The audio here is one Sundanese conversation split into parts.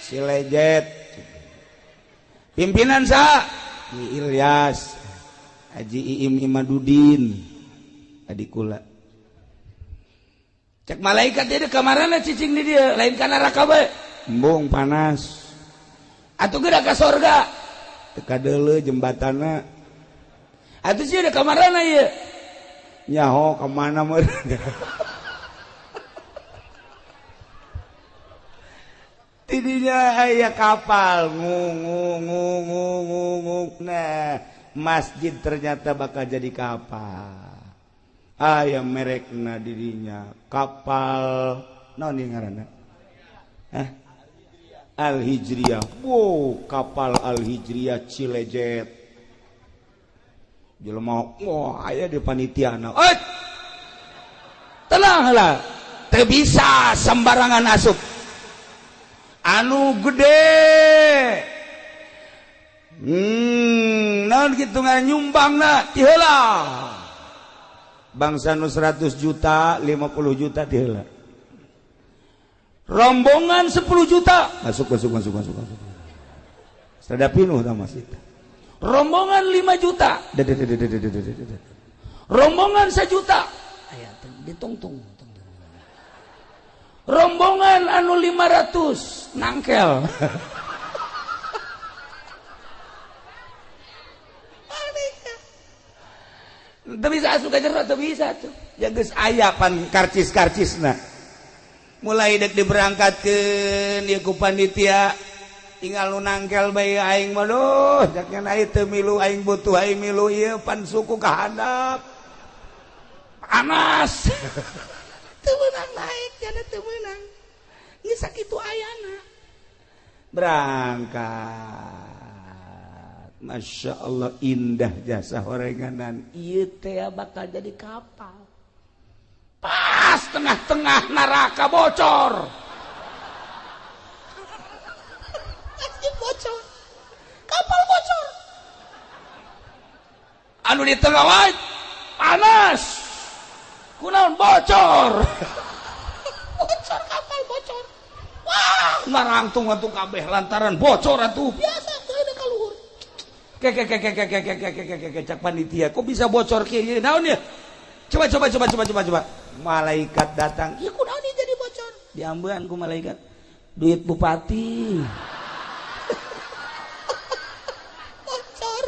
Cilejet. Pimpinan sa Ki Ilyas, Haji Iim Imadudin, adik kula. Cek malaikat dia kamarana cicing di dia, lain ka neraka bae. Embung panas. Atuh geura ka sorga. Teu kadeuleu jembatanna. Atuh sih ada kamarana ieu. Nyaho ka mana meureun. Tidinya aya kapal ngung ngung ngung ngung ngung. Nah, masjid ternyata bakal jadi kapal. Aya merekna dirinya kapal naon ieu ngaranna? Hah? Al Hijriyah. Wow, kapal Al Hijriyah Cilejet. Jelema wah aya di panitiana. Eh! Tenang lah. Teu bisa sembarangan asup. Anu gede naon kitu nyumbangna ti heula bangsa nu 100 juta 50 juta ti heula rombongan 10 juta masuk masuk masuk masuk masuk sada pinuh tah masjid rombongan 5 juta rombongan 1 juta aya ditungtung rombongan anu 500 nangkel. Teu bisa asup ka jero, teu bisa tuh. Ya geus aya pan karcis-karcisna. Mulai dek diberangkatkeun ieu ku panitia tinggal nu nangkel bae aing mah duh, jaknya aing teu milu aing butuh aing milu ieu pan suku ka handap. Panas. Teu meunang naik jana teu meunang. Geus sakitu ayana. Berangkat. Masya Allah indah jasa horenganan. Ieu teh bakal jadi kapal. Pas tengah-tengah neraka bocor. Masjid bocor. Kapal bocor. Anu di tengah wae panas. Kunaon bocor. Bocor kapal bocor. Wah, ngarangtung atuh kabeh lantaran bocor atuh. Biasa teu ada ka luhur. Ke ke ke ke ke ke ke ke ke ke cak panitia, kok bisa bocor kieu? Naon ya? Coba coba coba coba coba coba. Malaikat datang. Ieu kunaon ieu jadi bocor? Diambean ku malaikat. Duit bupati. Bocor.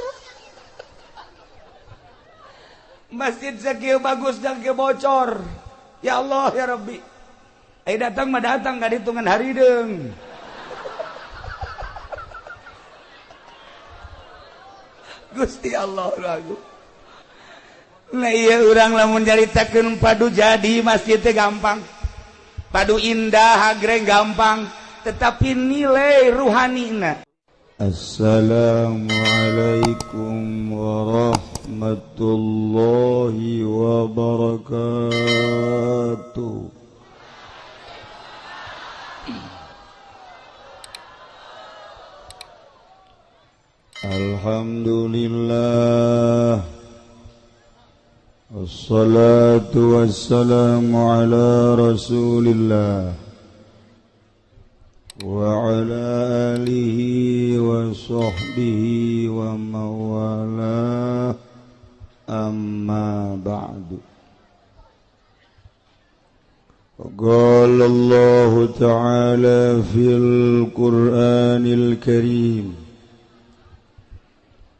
Masjid sakieu bagus dan ke bocor. Ya Allah ya Rabbi. Ayo datang mah datang ka hitungan harideung. Gusti Allah lagu. Nah ieu urang lamun nyaritakeun padu jadi masjid teh gampang. Padu indah agreng gampang, tetapi nilai ruhanina. Assalamualaikum warahmatullahi wabarakatuh. Alhamdulillah. Wassalatu wassalamu ala Rasulillah wa ala alihi wa sahbihi wa mawalah, amma ba'du. Qala Allah ta'ala fil Qur'anil Karim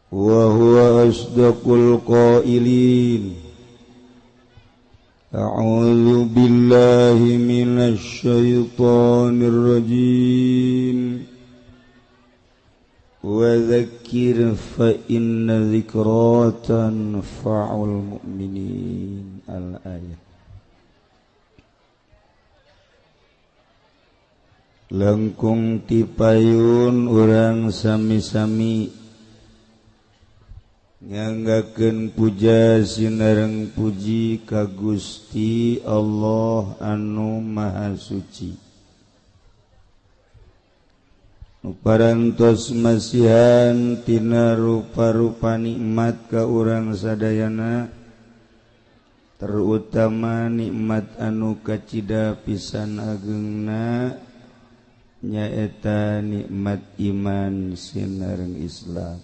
wa huwa asdaqul qailin. A'udzu billahi minasy syaithanir rajim. Wa dzakkir fa inna dzikra tanfa'ul mu'minin. Al-ayat. Langkung tipayun urang sami-sami nganggakeun puja sinareng puji ka Gusti Allah anu Maha Suci. Nu parantos masihan tina rupa-rupa nikmat ka urang sadayana, terutama nikmat anu kacida pisan agengna Nyaeta nikmat iman sinareng Islam.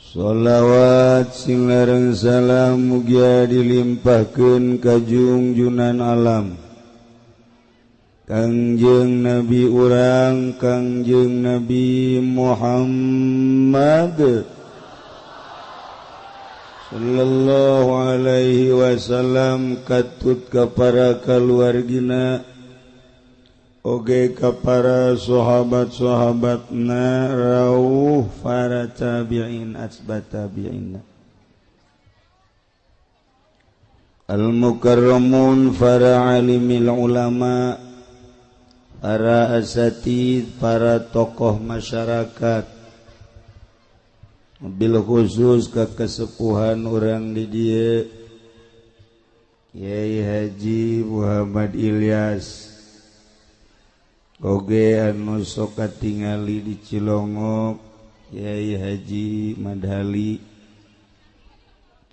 Sholawat sinareng salam mugia dilimpahkeun ka jungjunan alam Kangjeng Nabi urang Kangjeng Nabi Muhammad sallallahu alaihi wasallam katut ka para kaluargina oge ka para sahabat-sahabatna rauh para tabi'in asbat tabi'in al mukarramun para alimil ulama para asatid para tokoh masyarakat bil khusus ke kesepuhan orang di dieu Kiai Haji Muhammad Ilyas oge anu sok katingali di Cilongok Kiai Haji Madhali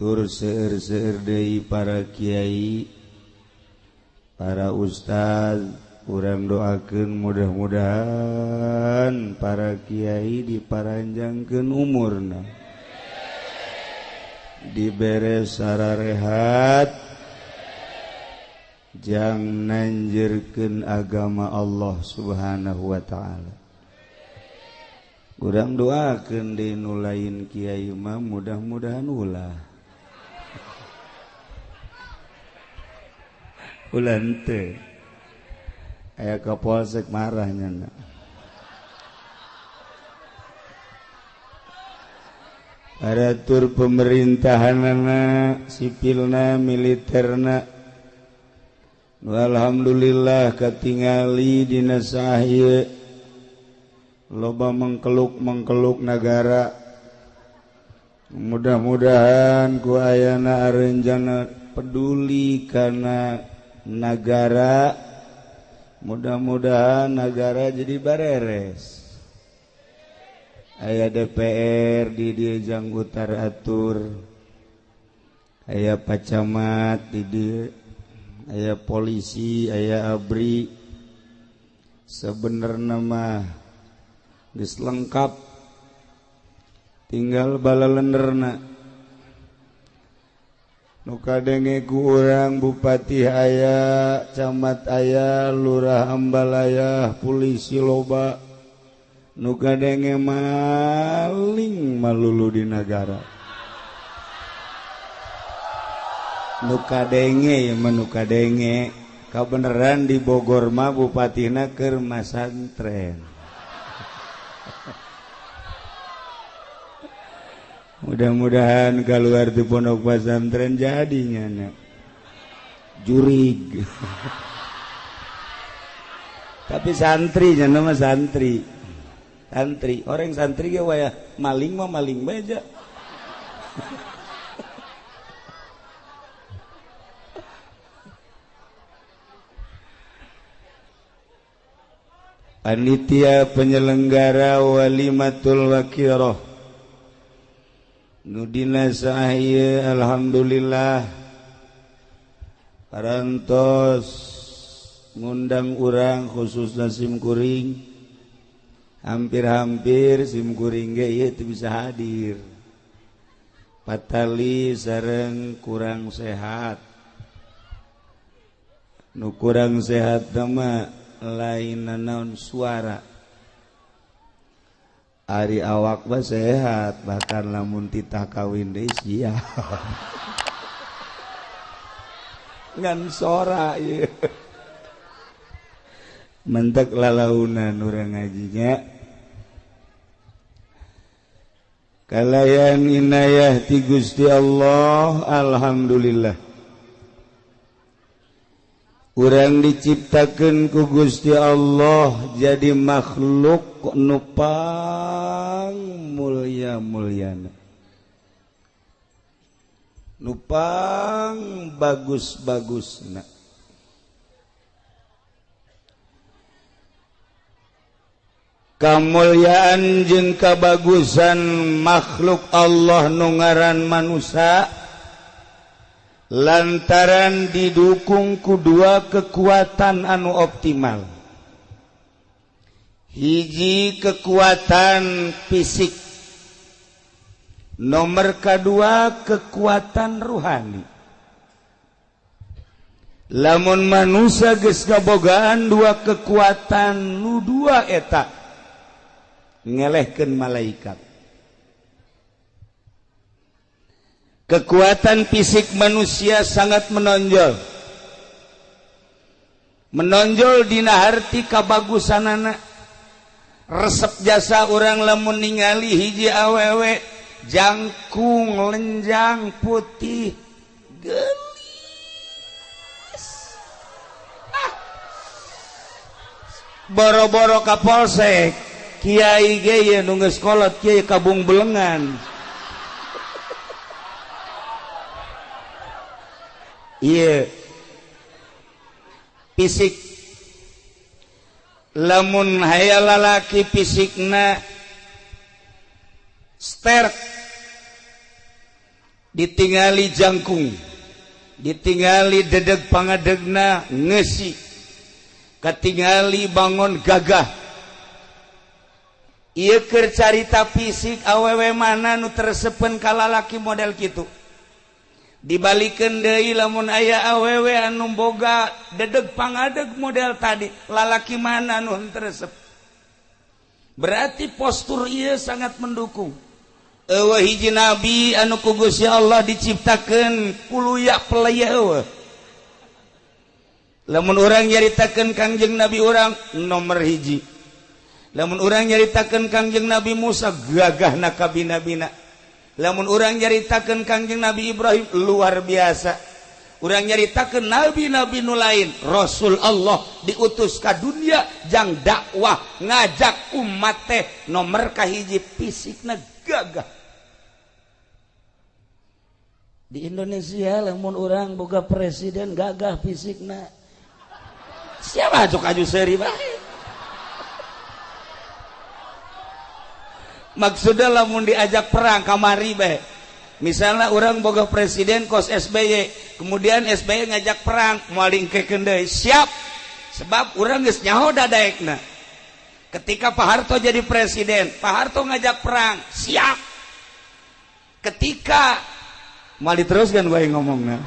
tur seueur-seueur deui para kiai para ustaz. Urang doakeun mudah-mudahan para kiai diparanjangkeun umurna dibere sararehat jang nanjirkeun agama Allah Subhanahu wa taala. Urang doakeun deui nu lain kiai mah mudah-mudahan ulah ulah henteu. Aya kapolsek marahnya. Paratur pemerintahanana, sipilna, militerna. Alhamdulillah katingali dina sahie loba mengkeluk-mengkeluk nagara. Mudah-mudahan ku ayana arenjana peduli kana nagara. Mudah-mudahan negara jadi bareres. Aya DPR di dieu jang utar atur. Aya pacamat di dieu, aya polisi, aya ABRI. Sebenarnya mah geus lengkap. Tinggal balalenderna. Nu kadenge ku urang bupati aya, camat aya, lurah ambalaya, polisi loba. Nu kadenge maling malulu di nagara. Nu kadenge mah nu kadenge kabeneran di Bogor mah bupatina keur masantren. Mudah-mudahan keluar di pondok pesantren jadinya nak jurig. Tapi santri nya nama santri. Santri, orang santri ge waya maling mah maling bae aja. Panitia penyelenggara Walimatul Waqiroh nudina sahie alhamdulillah parantos ngundang urang khususna simkuring hampir-hampir simkuring ge ieu teu bisa hadir patali sareng kurang sehat nu kurang sehat mah lain naon suara. Ari awak mah sehat bahkan lamun titah kawin deui sia. Ngan sora ieu. Mentek lalaunan urang ngajinya. Kalayan inayah ti Gusti Allah alhamdulillah. Urang diciptakeun ku Gusti Allah jadi makhluk nu pang mulia-muliana. Nu pang bagus-bagusna. Kamulyaan jeung kabagusan makhluk Allah nu ngaran manusia Lantaran didukung ku dua kekuatan anu optimal. Hiji kekuatan fisik, nomor kedua kekuatan ruhani. Lamun manusia geus kabogaan dua kekuatan nu dua eta ngelehkeun malaikat. Kekuatan fisik manusia sangat menonjol. Menonjol dina harti kabagusanana. Resep jasa urang lamun ningali hiji awewe jangkung lenjang putih geulis. Ah. Boro-boro ka polsek, kiai ge ye nu geus kolot kiai kabung belengan. Iya. Fisik. Lamun haya lalaki fisikna sterk, ditingali jangkung, ditingali dedeg pangadegna ngesi, katingali bangon gagah. Ieu keur carita fisik awewe mana nu tersepen ka lalaki model kitu. Dibalikeun deui lamun aya awewe anu boga dedeg pangadeg model tadi, lalaki mana nu henteu resep. Berarti postur ieu sangat mendukung. Eueuh hiji nabi anu ku Gusti Allah diciptakeun kuluya pelaya eueuh. Lamun urang nyaritakeun Kangjeng Nabi urang nomor hiji. Lamun urang nyaritakeun Kangjeng Nabi Musa gagahna kabina-bina. Lamun urang nyaritakeun Kangjeng Nabi Ibrahim luar biasa. Urang nyaritakeun nabi-nabi nu lain, Rasul Allah diutus ka dunia jang dakwah ngajak umat teh nomor kahiji fisikna gagah. Di Indonesia lamun urang boga presiden gagah fisikna, siapa cok aju seuri bae. Maksudnya lamun diajak perang kamari bae. Misalnya orang boga presiden kos SBY, kemudian SBY ngajak perang, moal diengkekeun deui, siap. Sebab urang geus nyaho dadaekna. Ketika Pak Harto jadi presiden, Pak Harto ngajak perang, siap. Ketika moal diteruskan gue ngomongna.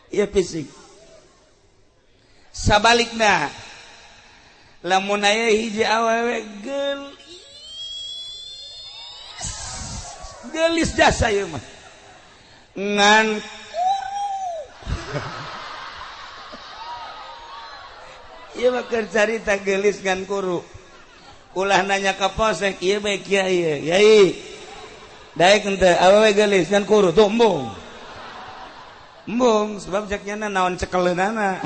Iya fisik. Sabalikna lamun aya hiji awewe geulis geulis jasa ieu mah ngan kuru. Ieu mah keur carita geulis ngan kuru. Ulah nanya ka polsek ieu bae kiai yai daek henteu awewe geulis ngan kuru tuh embung. Embung sebab cek nyana naon cekeleunana.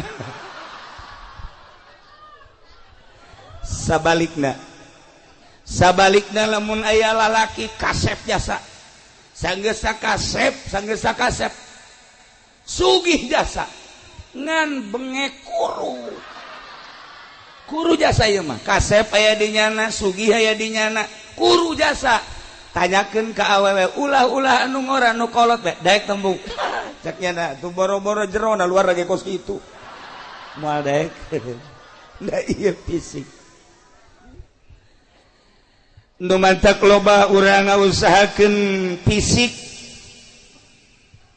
Sabalikna, sabalikna lamun aya lalaki kasep jasa, sanggeus kasep, sanggeus kasep, sugih jasa, ngan bengek kuru, kuru jasa ieu mah, kasep aya di nyana, sugih aya di nyana, kuru jasa. Tanyakeun ka awewe, ulah-ulah anu ngora nu kolot bae, daek tembung. Cek nyana tuh boro-boro jero na luar lagi kos kitu. Moal daek. Da ieu fisik. Nu mantak loba urang ngausahakeun fisik.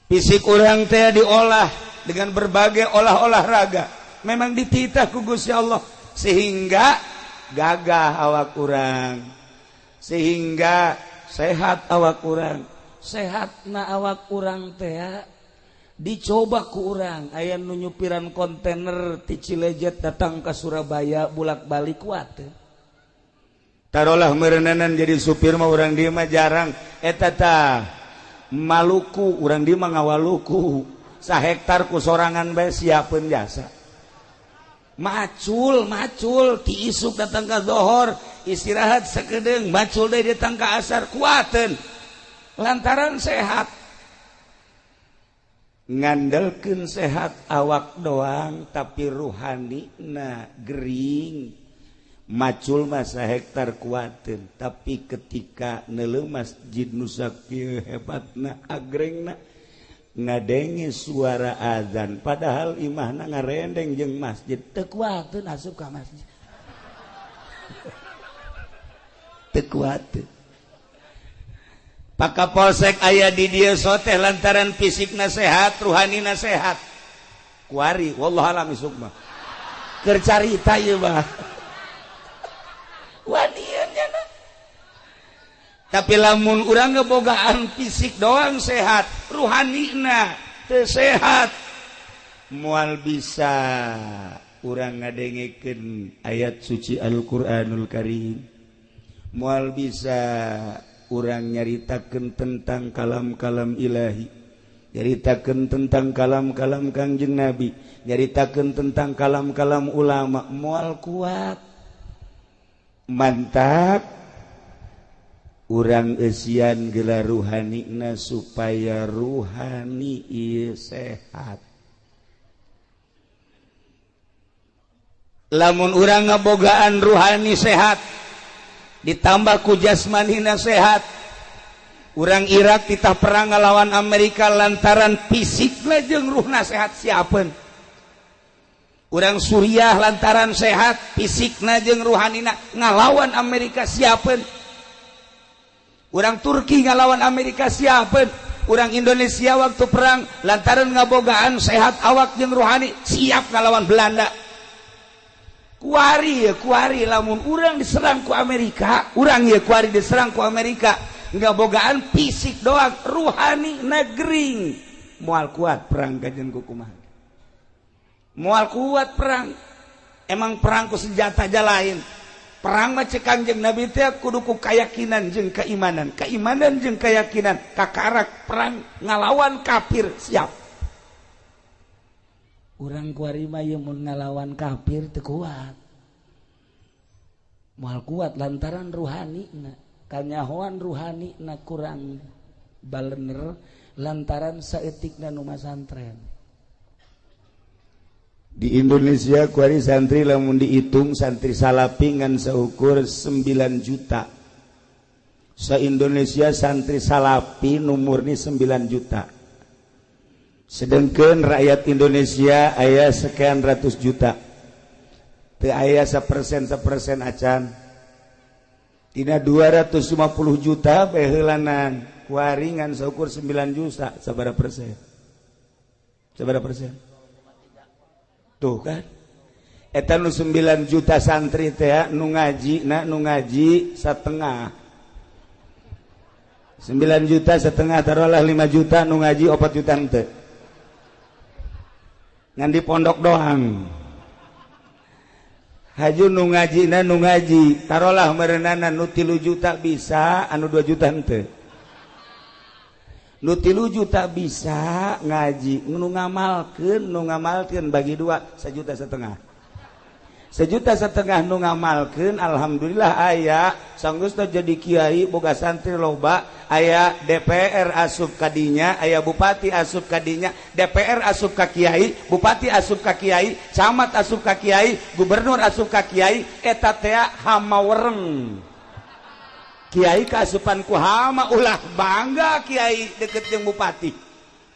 Fisik urang teh diolah dengan berbagai olah-olahraga. Memang dititah ku Gusti Allah sehingga gagah awak urang, sehingga sehat awak urang. Sehatna awak urang teh dicoba ku urang. Aya nu nyupiran kontainer ti Cilejet datang ke Surabaya bolak-balik kuat teh. Tarolah merenanan jadi supir mah urang dieu mah jarang. Eta tah Maluku urang dieu mah ngawaluku. Sahektar ku sorangan bae siapeun jasa. Macul, macul ti isuk datang ka zohor, istirahat sakedeung, macul deui datang ka asar kuateun. Lantaran sehat. Ngandelkeun sehat awak doang tapi ruhanina gering. Macul mah sahektar kuateun, tapi ketika neuleuh masjid nu sakieu hebatna agrengna ngadenge suara azan padahal imahna ngarendeng jeung masjid teu kuateun asup ka masjid. Teu kuateun. Pak Kapolsek aya di dieu soteh lantaran fisikna sehat, ruhanina sehat. Kuari wallahu alam isuk mah. Keur carita ieu mah. Wanian na. Tapi lamun urang ngebogaan fisik doang sehat, ruhanina teu sehat, moal bisa urang ngadengekeun ayat suci Al-Qur'anul Karim. Moal bisa urang nyaritakeun tentang kalam-kalam ilahi, nyaritakeun tentang kalam-kalam Kangjeng Nabi, nyaritakeun tentang kalam-kalam ulama, moal kuat. Mantap urang eusian gelar ruhanina supaya ruhani ieu sehat. Lamun urang ngabogaan ruhani sehat ditambah ku jasmanina sehat, urang Irak titah perang ngalawan Amerika lantaran fisikna jeung ruhna sehat siapeun. Urang Suriah lantaran sehat fisikna jeung ruhanina ngalawan Amerika siapeun. Urang Turki ngalawan Amerika siapeun. Urang Indonesia waktu perang lantaran ngabogaan sehat awak jeung ruhani siap ngalawan Belanda. Kuari ya kuari lamun urang diserang ku Amerika, urang ya kuari diserang ku Amerika ngabogaan fisik doang ruhani negering moal kuat perang kajen ku kumaha. Moal kuat perang. Emang perang ku senjata aja lain. Perang mah cek Kangjeng Nabi teh kudu ku keyakinan jeung keimanan. Keimanan jeung keyakinan kakarak perang ngalawan kafir siap. Urang kuari mah ieu mun ngalawan kafir teu kuat. Moal kuat lantaran ruhanina, kanyahoan ruhanina kurang balener lantaran saeutikna nu masantren. Di Indonesia kuari santri lamun dihitung santri salapi ngan seukur 9 juta. Se-Indonesia santri salapi nu murni 9 juta. Sedangkan rakyat Indonesia aya sekian ratus juta. Teu aya 1% acan. Tina 250 juta baheulanan kuari ngan seukur 9 juta sabaraha persen? Sabaraha persen? Tuh kan eta nu 9 juta santri teh nu ngaji na nu ngaji setengah 9 juta setengah taruhlah 5 juta nu ngaji 4 juta henteu ngan di pondok doang. Haju nu ngaji na nu ngaji taruhlah merenana nu 3 juta bisa anu 2 juta henteu. Nu 3 juta bisa ngaji nu ngamalkeun bagi dua 1,5 juta. 1,5 juta nu ngamalkeun alhamdulillah aya sanggeus teh jadi kiai boga santri loba, aya DPR asup kadinya, aya bupati asup kadinya, DPR asup ka kiai, bupati asup ka kiai, camat asup ka kiai, gubernur asup ka kiai, eta teh hama wereng. Kiai kaasupan ku hama, ulah bangga kiai deket jeung bupati,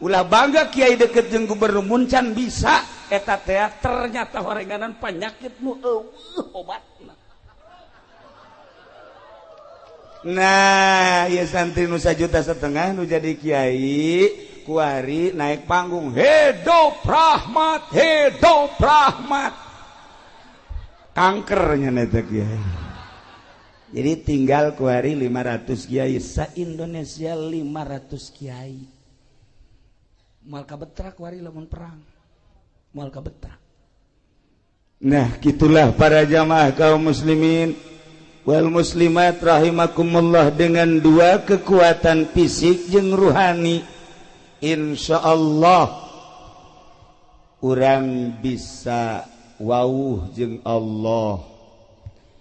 ulah bangga kiai deket jeung gubernur, muncan bisa eta teh ternyata horenganan penyakit nu eueuh obatna. Nah, ieu santri nu 1,5 juta nu jadi kiai kuari naik panggung hidup rahmat, hidup rahmat, kankernya eta kiai. Jadi tinggal kuari 500 kiai sa-Indonesia 500 kiai. Moal kabetrak kuari lamun perang. Moal kabetrak. Nah, gitulah para jamaah kaum muslimin wal muslimat rahimakumullah dengan dua kekuatan fisik jeung ruhani. Insyaallah urang bisa wauh jeung Allah.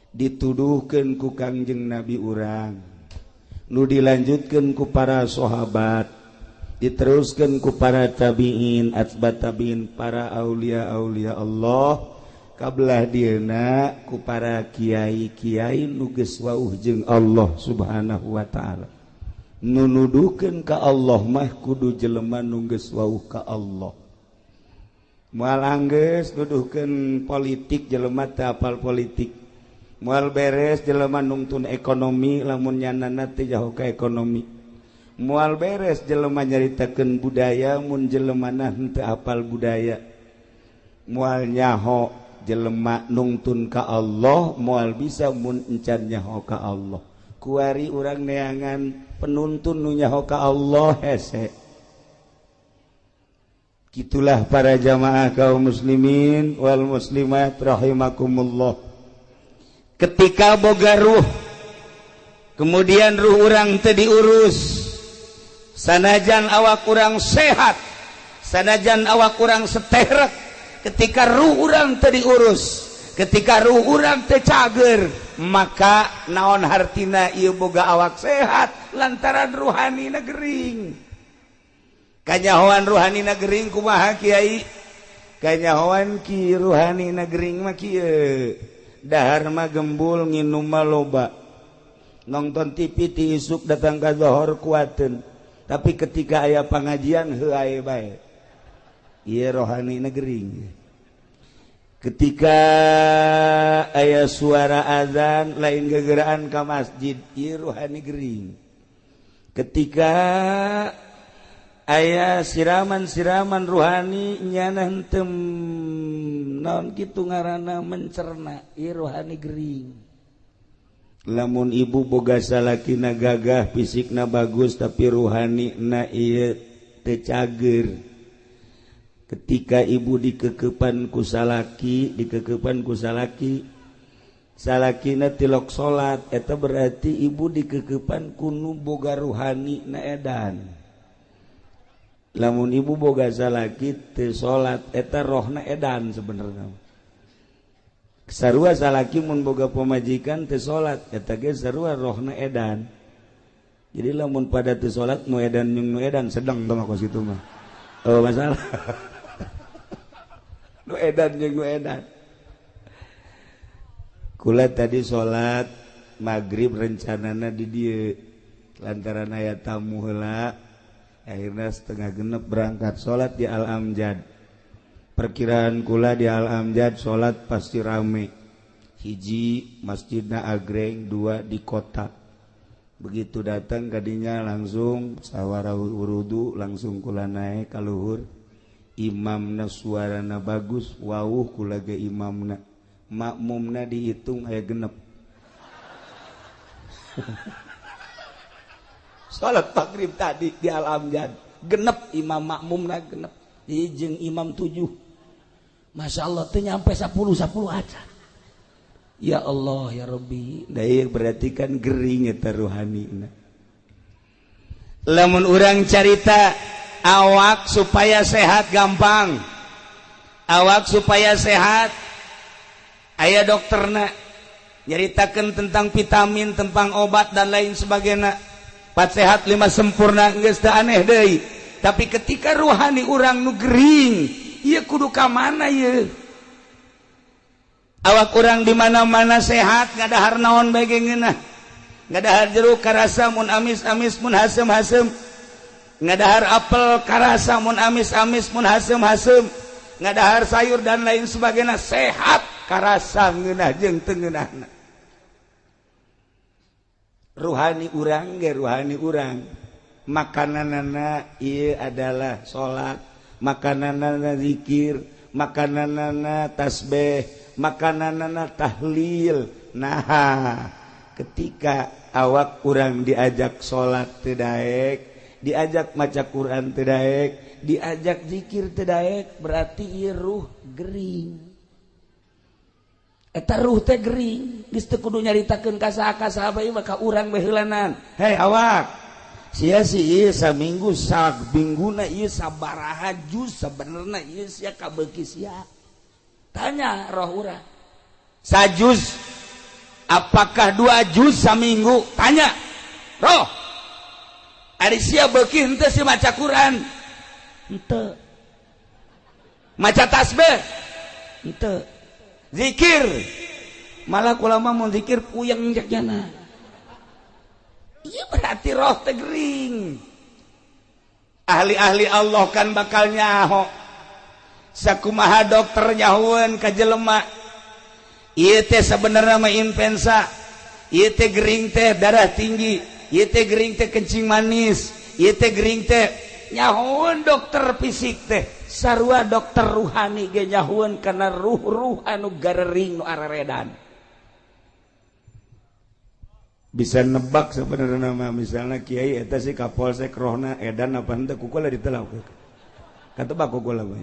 Dituduhkeun ku Kangjeng Nabi urang, nu dilanjutkeun ku para sahabat, diteruskeun ku para tabiin, atba tabiin, para aulia-aulia Allah. Kabelah dieuna ku para kiai-kiai nu geus wauh jeung Allah Subhanahu wa taala. Nu nuduhkeun ka Allah mah kudu jelema nu geus wauh ka Allah. Moal anggeus nuduhkeun politik jelema teu apal politik. Moal beres jelema nungtun ekonomi lamun nyanana teu jauh ka ekonomi. Moal beres jelema nyaritakeun budaya mun jelemana henteu apal budaya. Moal nyaho jelema nungtun ka Allah, moal bisa mun encan nyaho ka Allah. Kuari urang neangan penuntun nu nyaho ka Allah hese. Gitulah para jamaah kaum muslimin wal muslimat rahimakumullah. Ketika boga ruh, kemudian ruh urang teu diurus, sanajan awak urang sehat, sanajan awak urang seterek, ketika ruh urang teu diurus, ketika ruh urang teu cager, maka naon hartina ieu boga awak sehat lantaran ruhanina gering. Kanyahoan ruhanina gering kumaha kiai? Kanyahoan ki ruhanina gering mah kieu. Dahar mah gembul, nginum mah loba. Nonton TV ti isuk datang ka zohor kuateun. Tapi ketika aya pangajian heuh ae bae. Ieu rohanina gering. Ketika aya suara azan lain gegeraan ka masjid, ieu rohani gering. Ketika aya siraman-siraman ruhani nyana henteu naon kitu ngaranna mencerna, ieu rohani gering. Lamun ibu boga salakina gagah, fisikna bagus tapi ruhanina ieu teu cager. Ketika ibu dikekepan ku salaki, dikekepan ku salaki, salakina tilok salat, eta berarti ibu dikekepan ku nu boga ruhani na edan. Lamun ibu boga salaki teu salat, eta rohna edan sebenarnya. Sarua salaki mun boga pamajikan teu salat, eta ge sarua rohna edan. Jadi lamun pada teu salat nu edan jeung nu edan sedang tah kos kitu mah. Oh masalah. Nu edan jeung nu edan. Kula tadi salat maghrib rencanana di dieu. Lantaran aya tamu heula, akhirnya 5:30 berangkat salat di Al Amjad. Perkiraan kula di Al Amjad salat pasti rame. Hiji masjidna agreng, dua di kota. Begitu datang kadinya langsung sawara wudu, langsung kula naik ka luhur. Imamna suarana bagus, wauh kula ge imamna. Makmumna dihitung aya genep. Salat maghrib tadi di Al Amjad genep imam makmumna genep. Jeung imam 7. Masya Allah teu nyampe 10 aja. Ya Allah ya Rabbi, da berarti kan gering eta ruhanina. Lamun urang carita awak supaya sehat gampang. Awak supaya sehat aya dokterna nyaritakeun tentang vitamin, tentang obat dan lain sebagainya. 4 sehat 5 sempurna geus teu aneh deui. Tapi ketika ruhani urang nu gering, ieu kudu ka mana ieu? Awak urang di mana-mana sehat, ngadahar naon bae ge ngeunah. Ngadahar jeruk karasa mun amis-amis mun haseum-haseum. Ngadahar apel karasa mun amis-amis mun haseum-haseum. Ngadahar sayur dan lain sebagainya sehat karasa ngeunah jeung teu ngeunahna. Ruhani urang ge ruhani urang. Makananana ieu adalah salat, makananana zikir, makananana tasbih, makananana tahlil. Nah, ketika awak urang diajak salat teu daek, diajak maca Quran teu daek, diajak zikir teu daek, berarti ieu ruh gering. Eta ruh teh gering, geus teu kudu nyaritakeun ka saha ka saha bae maka urang bae heulanan. Hei awak, sia sih ieu saminggu sabingguna ieu sabaraha juz sabenerna ieu sia kabeuki sia. Tanya roh urang. Sajuz apakah 2 juz saminggu? Tanya roh. Ari sia beuki henteu si maca Quran? Henteu. Maca tasbih? Henteu. Zikir malah kula mah mun zikir puyeng jakjana. Iya berarti roh teh gering. Ahli-ahli Allah kan bakal nyaho. Sakumaha dokter nyahoeun ka jelema. Ieu teh sabenerna mah influenza. Ieu teh gering teh darah tinggi. Ieu teh gering teh kencing manis. Ieu teh gering teh nyahoeun dokter fisik teh. Sarua dokter ruhani ge nyahoeun kana ruh-ruh anu garering nu araredan. Bisa nebak sebenarnya mah misalnya kiai eta si kapolsek rohna edan apa henteu ku kula ditelak. Katebak ku kula mah.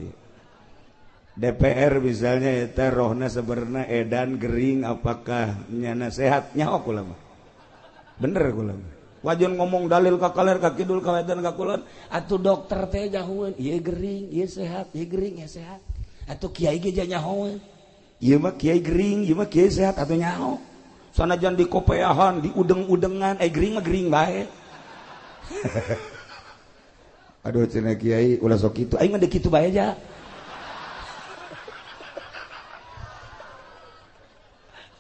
DPR misalnya eta rohna sebenarnya edan gering apakah nyana sehat nyaho kula mah. Bener kula mah. Wajan ngomong dalil ka kaler ka kidul ka wetan ka kulon atuh dokter teh nyahoeun ieu gering ieu sehat ieu gering ieu sehat. Atuh kiai ge nyahoeun ieu mah kiai gering ieu mah kiai sehat atuh nyaho. Sanajan di kopeahan, di udeng-udengan, gering mah gering bae. Aduh cenah kiai ulah sok kitu, aing mah deuk kitu bae aja.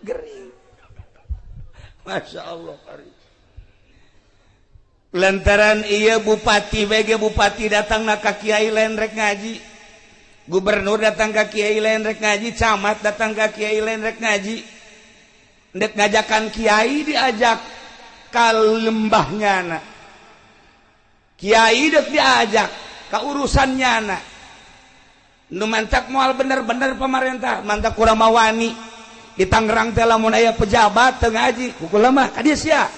Gering. Masya Allah. Lantaran iya bupati BG bupati datang na ka kiai lain rek ngaji. Gubernur datang ka kiai lain rek ngaji, camat datang ka kiai lain rek ngaji. Ndek ngajakan kiai diajak ka lembahnya na. Kiai dek diajak ka urusannya na. Nu mantak moal bener-bener pemerintah, mantak kurang mawani. Di Tangerang teh lamun aya pejabat teu ngaji, ku kula mah ka dieu sia.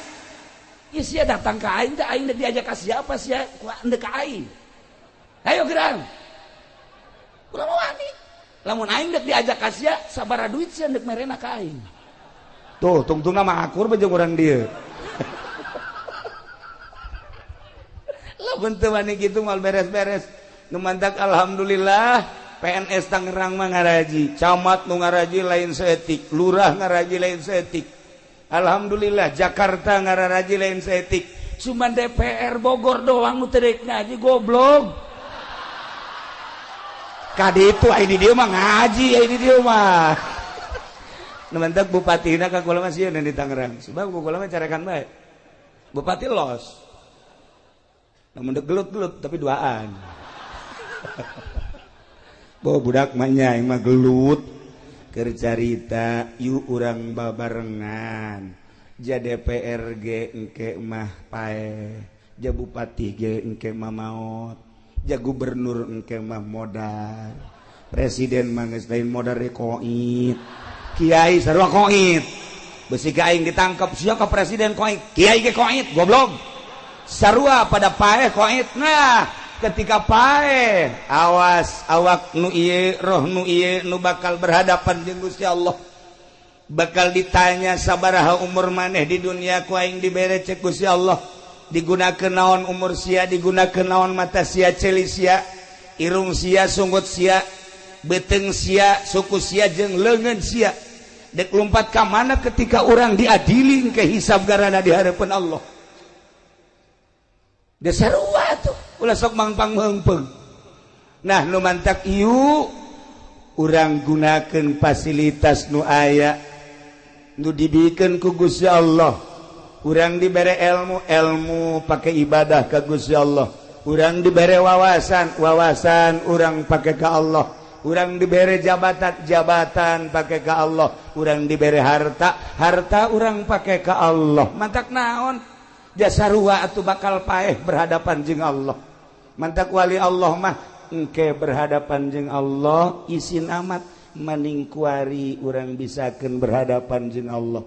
Ieu sia datang ka aing teh aing dek diajak ka siapa sia? Ku ndek ka aing. Ayo gerang. Kurang mawani. Lamun aing dek diajak ka sia, sabaraha duit sia ndek merena ka aing. Tuh, tungtungna mah akur bae jeung urang dieu. Lamun teu wani kitu moal beres-beres. Nu mantak alhamdulillah PNS Tangerang mah ngaraji, camat nu ngaraji lain saeutik, lurah ngaraji lain saeutik. Alhamdulillah Jakarta ngaraji lain saeutik. Cuman DPR Bogor doang nu teu rek ngaji goblok. Ka ditu ai di dieu mah ngaji, ai di dieu mah. Nu mantak bupatina ka kula mah sieun di Tangerang. Sebab ku kula mah carekan bae. Bupati los. Namun dek gelut-gelut tapi duaan. Bo budak mah nya aing mah gelut keur carita yuk urang babarengan. Ja DPR ge engke mah paeh, ja bupati ge engke mah maot, ja gubernur engke mah modar, presiden mah geus lain modar koit. Kiai sarua koit. Besi ka aing ditangkap sia ka presiden koit, kiai ge koit goblok. Sarua pada paeh koit. Nah, ketika paeh awas awak nu ieu roh nu ieu nu bakal berhadapan jeung Gusti Allah. Bakal ditanya sabaraha umur maneh di dunia ku aing dibere cek Gusti Allah. Digunakeun naon umur sia, digunakeun naon mata sia, ceuli sia, irung sia, sunggut sia, beuteung sia, suku sia jeung leungeun sia. Dek lompat ka mana ketika orang diadili ke hisab garana di hadapan Allah. Da sarua tuh ulah sok mangpang meungpeung. Nah nu mantak ieu urang gunakeun fasilitas nu aya nu dibikeun ku Gusti Allah. Urang dibere ilmu, ilmu pake ibadah ka Gusti Allah. Urang dibere wawasan, wawasan urang pake ka Allah. Urang dibere jabatan, jabatan pake ka Allah. Urang dibere harta, harta urang pake ka Allah. Mantak naon? Jasarua atuh bakal paeh berhadapan jeung Allah. Mantak wali Allah mah engke berhadapan jeung Allah isin amat maning kuari urang bisakeun berhadapan jeung Allah.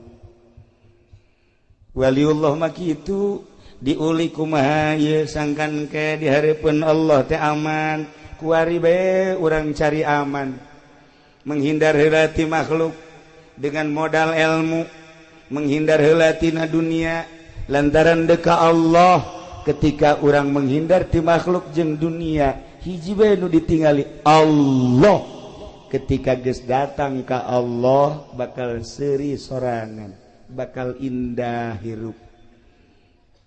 Waliullah mah kitu diuli kumaha ieu sangkan ke di hareupeun Allah teh aman. Kuari bae urang cari aman, menghindar heula ti makhluk dengan modal ilmu, menghindar heula tina dunia lantaran deka Allah. Ketika urang menghindar ti makhluk jeung dunia, hiji bae nu ditingali Allah. Ketika geus datang ka Allah bakal seuri sorangan, bakal indah hirup.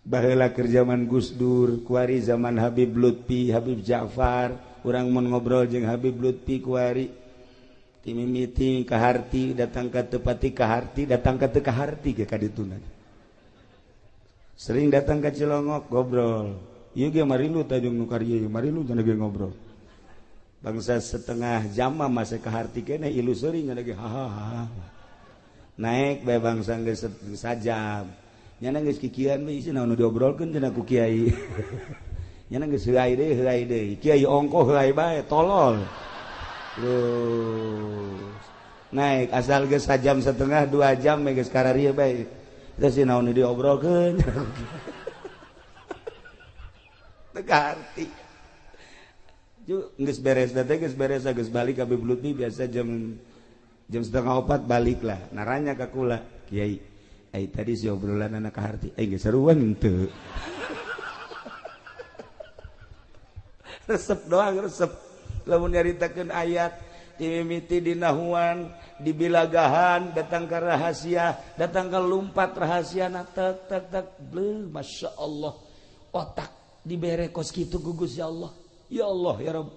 Baheula keur zaman Gus Dur, kuari zaman Habib Lutfi, Habib Ja'far, urang mun ngobrol jeung Habib Lutfi kuari. Ti mimiti kaharti datang ka teu pati kaharti datang ka teu kaharti ge ka dituna. Sering datang ka Cilongok ngobrol. Ieu ge marilu tajung nu karieu marilu cenah ge ngobrol. Bangsa setengah jam mah masih kaharti keneh ilu seuri nya ge hahaha. Naik bae bangsa geus sajam. Nyana geus kikian we isi naon nu diobrolkeun cenah ku kiai. Nyana geus heuay deui kiai ongkoh heuay bae tolol. Terus naik asal geus sajam setengah 2 jam geus kararieu bae. Teh si naon diobrolkeun. Teu kaharti. Ju geus beres teh geus beres geus balik ka Bibulutmi biasa jam 3:30 balik lah. Naranya ka kula, kiai, ai tadi si obrolan anak kaharti, ai geus seruan henteu. Resep doang resep. Lamun nyaritakeun ayat timimiti dinahuan, dibilagahan, datang ke rahasia, datang ke lumpat rahasia na tek tek tek bleh, Masya Allah. Otak dibere kos kitu gugus ya Allah. Ya Allah ya Rabb.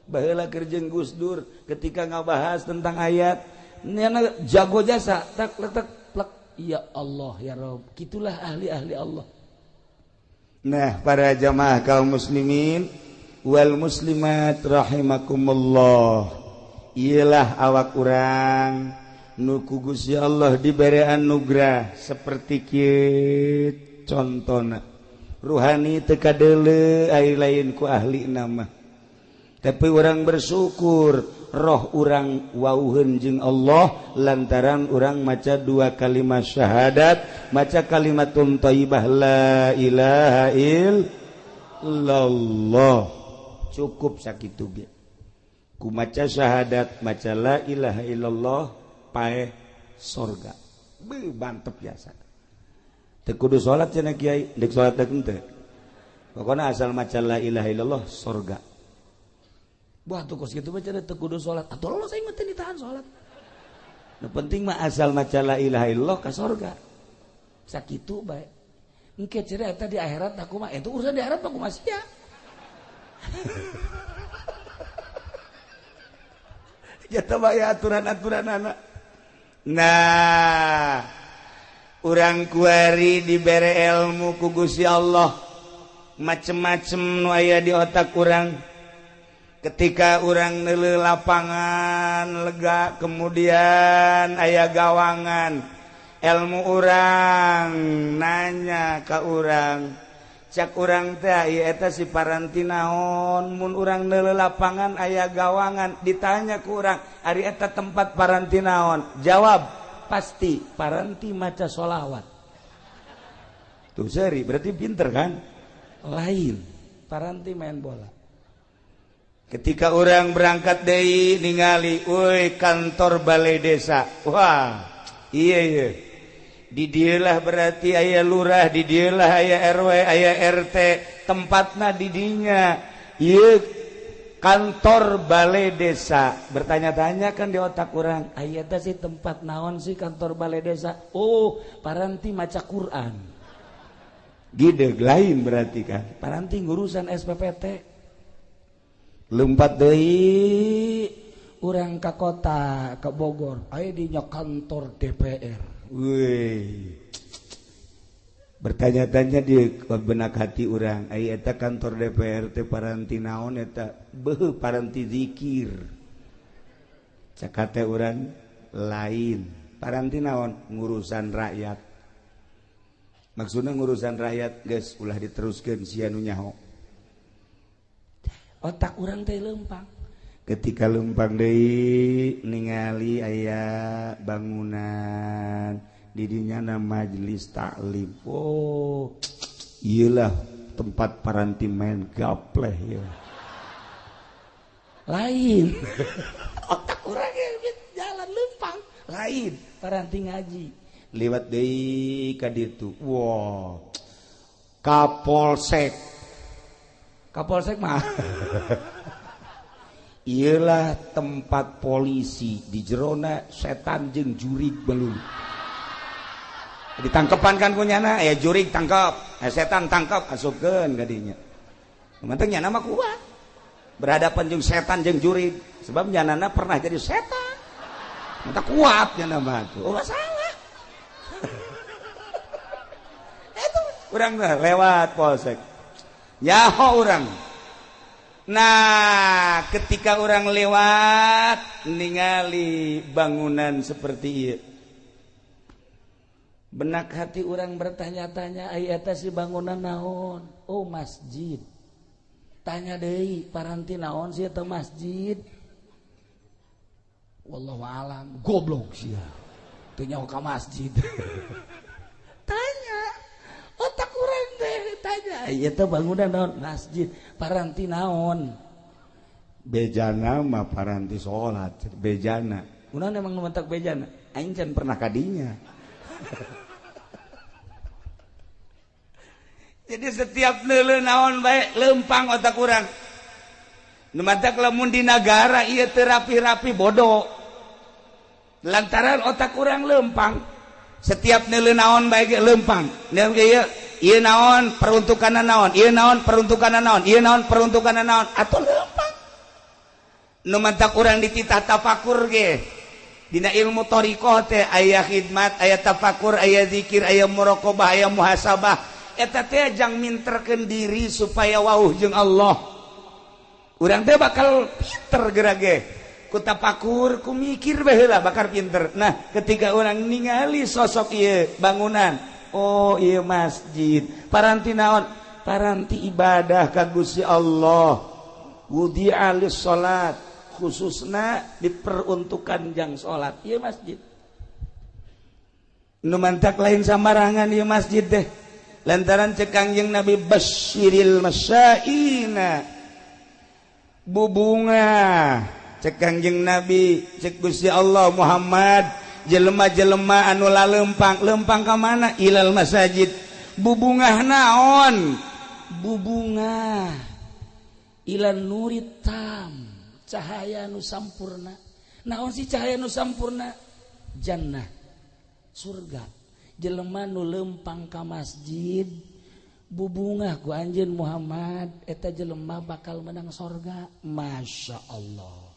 Baheula keur jeung Gus Dur ketika ngabahas tentang ayat nyana jago jasa tek tek plek ya Allah ya Rabb. Kitulah ahli-ahli Allah. Nah, para jamaah kaum muslimin wal muslimat rahimakumullah, ialah awak urang nu ku Gusti Allah dibere anugerah seperti kieu contona ruhani teu kadeuleu ai lain ku ahli nama, tapi urang bersyukur roh urang wauheun jeung Allah lantaran urang maca dua kalimat syahadat, maca kalimatun thayyibah la ilaha illallah. Cukup sakitu ge ku maca syahadat maca la ilaha illallah paeh sorga. Beuh mantep biasa. Teu kudu salat cenah kiai, deuk salat teh henteu. Pokona asal maca la ilaha illallah sorga. Wah tuh kos kitu mah cenah teu kudu salat. Atuh lolos aing mah teu ditahan salat. Nu penting mah asal maca la ilaha illallah ka sorga. Sakitu bae. Engke cenah eta di akhirat aku mah, itu urusan di akhirat mah kumaha sia. Jatuh bayar aturan-aturan anak. Nah, urang kuari dibere ilmu ku Gusti Allah, macem-macem nu aya di otak urang. Ketika urang neuleuh lapangan lega, kemudian aya gawangan, ilmu urang nanya ka urang. Cak urang teh ieu eta si paranti naon, mun urang neuleuh lapangan aya gawangan, ditanya ku urang ari eta tempat paranti naon, jawab pasti paranti maca sholawat. Tuh seri berarti pinter kan? Lain paranti main bola. Ketika orang berangkat deui ningali euy kantor balai desa, wah iya iya di dieulah berarti aya lurah, di dieulah aya RW, aya RT, tempatna di dinya. Ieu kantor balai desa. Bertanya-tanya kan di otak urang, aya teh sih tempat naon sih kantor balai desa? Oh, paranti maca Quran. Gideg lain berarti kan. Paranti ngurusan SPPT. Lompat deui urang ka kota, ka Bogor, aya dinya kantor DPR. Wih, bertanya-tanya di benak hati urang, ai eta kantor DPR teh paranti naon eta? Beuh paranti zikir. Cak hate urang lain, paranti naon? Ngurusan rakyat. Maksudna ngurusan rakyat geus ulah diteruskeun sia nu nyaho. Otak urang teh lempang. Ketika lempang deui ningali aya bangunan didinya na majelis taklim. Oh, iyalah tempat paranti main gapleh ya. Lain. Otak urang jalan lempang, lain paranti ngaji. Liwat deui ka ditu. Wah. Kapolsek. Kapolsek mah ialah tempat polisi di jerona setan jeung jurig belum ditangkepan kan punyana ya jurig tangkap, setan tangkap asupkeun ka dinya. Manteng nyana mah kuat berhadapan jeung setan jeung jurig sebab nyanana pernah jadi setan. Mata kuat nya mah tuh. Oh salah. Itu urang lewat polsek. Nyaho urang. Nah, ketika orang lewat ningali bangunan seperti ieu. Benak hati orang bertanya-tanya, ai eta si bangunan naon? Oh, masjid. Tanya deui, paranti naon sih eta masjid? Wallahu alam, goblok sia. Teu nyaho ka masjid. Tanya. Otak urang teh tanya, ieu teh bangunan naon? Masjid. Paranti naon? Bejana mah paranti salat, bejana. Kunaon emang nu mentak bejana? Aing can pernah kadinya. Jadi setiap neuleuh naon bae lempang otak urang. Nu matak lamun di nagara ieu teu rapi-rapi bodoh. Lantaran otak urang lempang. Setiap neuleuh naon bae ge lempang. Ieu ieu naon peruntukanna naon, ieu naon peruntukanna naon, ieu naon peruntukanna naon, atuh lempang. Nu matak urang dititah tafakur ge. Dina ilmu thariqah teh aya khidmat, aya tafakur, aya zikir, aya muraqabah, aya muhasabah. Eta teh jang minterkeun diri supaya wauh jeung Allah. Urang teh bakal pinter geura ge. Ku tafakur, ku mikir bae heula bakal pinter. Nah, ketika urang ningali sosok ieu bangunan, oh ieu masjid, paranti naon? Paranti ibadah ka Gusti Allah. Wudi'a lis-shalat, khususna diperuntukkan jang salat ieu masjid. Nu mantak lain sambarangan ieu masjid teh. Lantaran cek Kangjeng Nabi basyiril masyaina, bubunga cek Kangjeng Nabi, cek Gusti Allah Muhammad, jelema-jelema anu lalempang, lempang ka mana? Ilal masajid. Bubungah naon? Bubungah ilan nurit tam, cahaya nu sampurna. Naon sih cahaya nu sampurna? Jannah, surga. Jelema nu lempang ka masjid bubungah ku anjeun Muhammad, eta jelema bakal menang sorga. Masya Allah.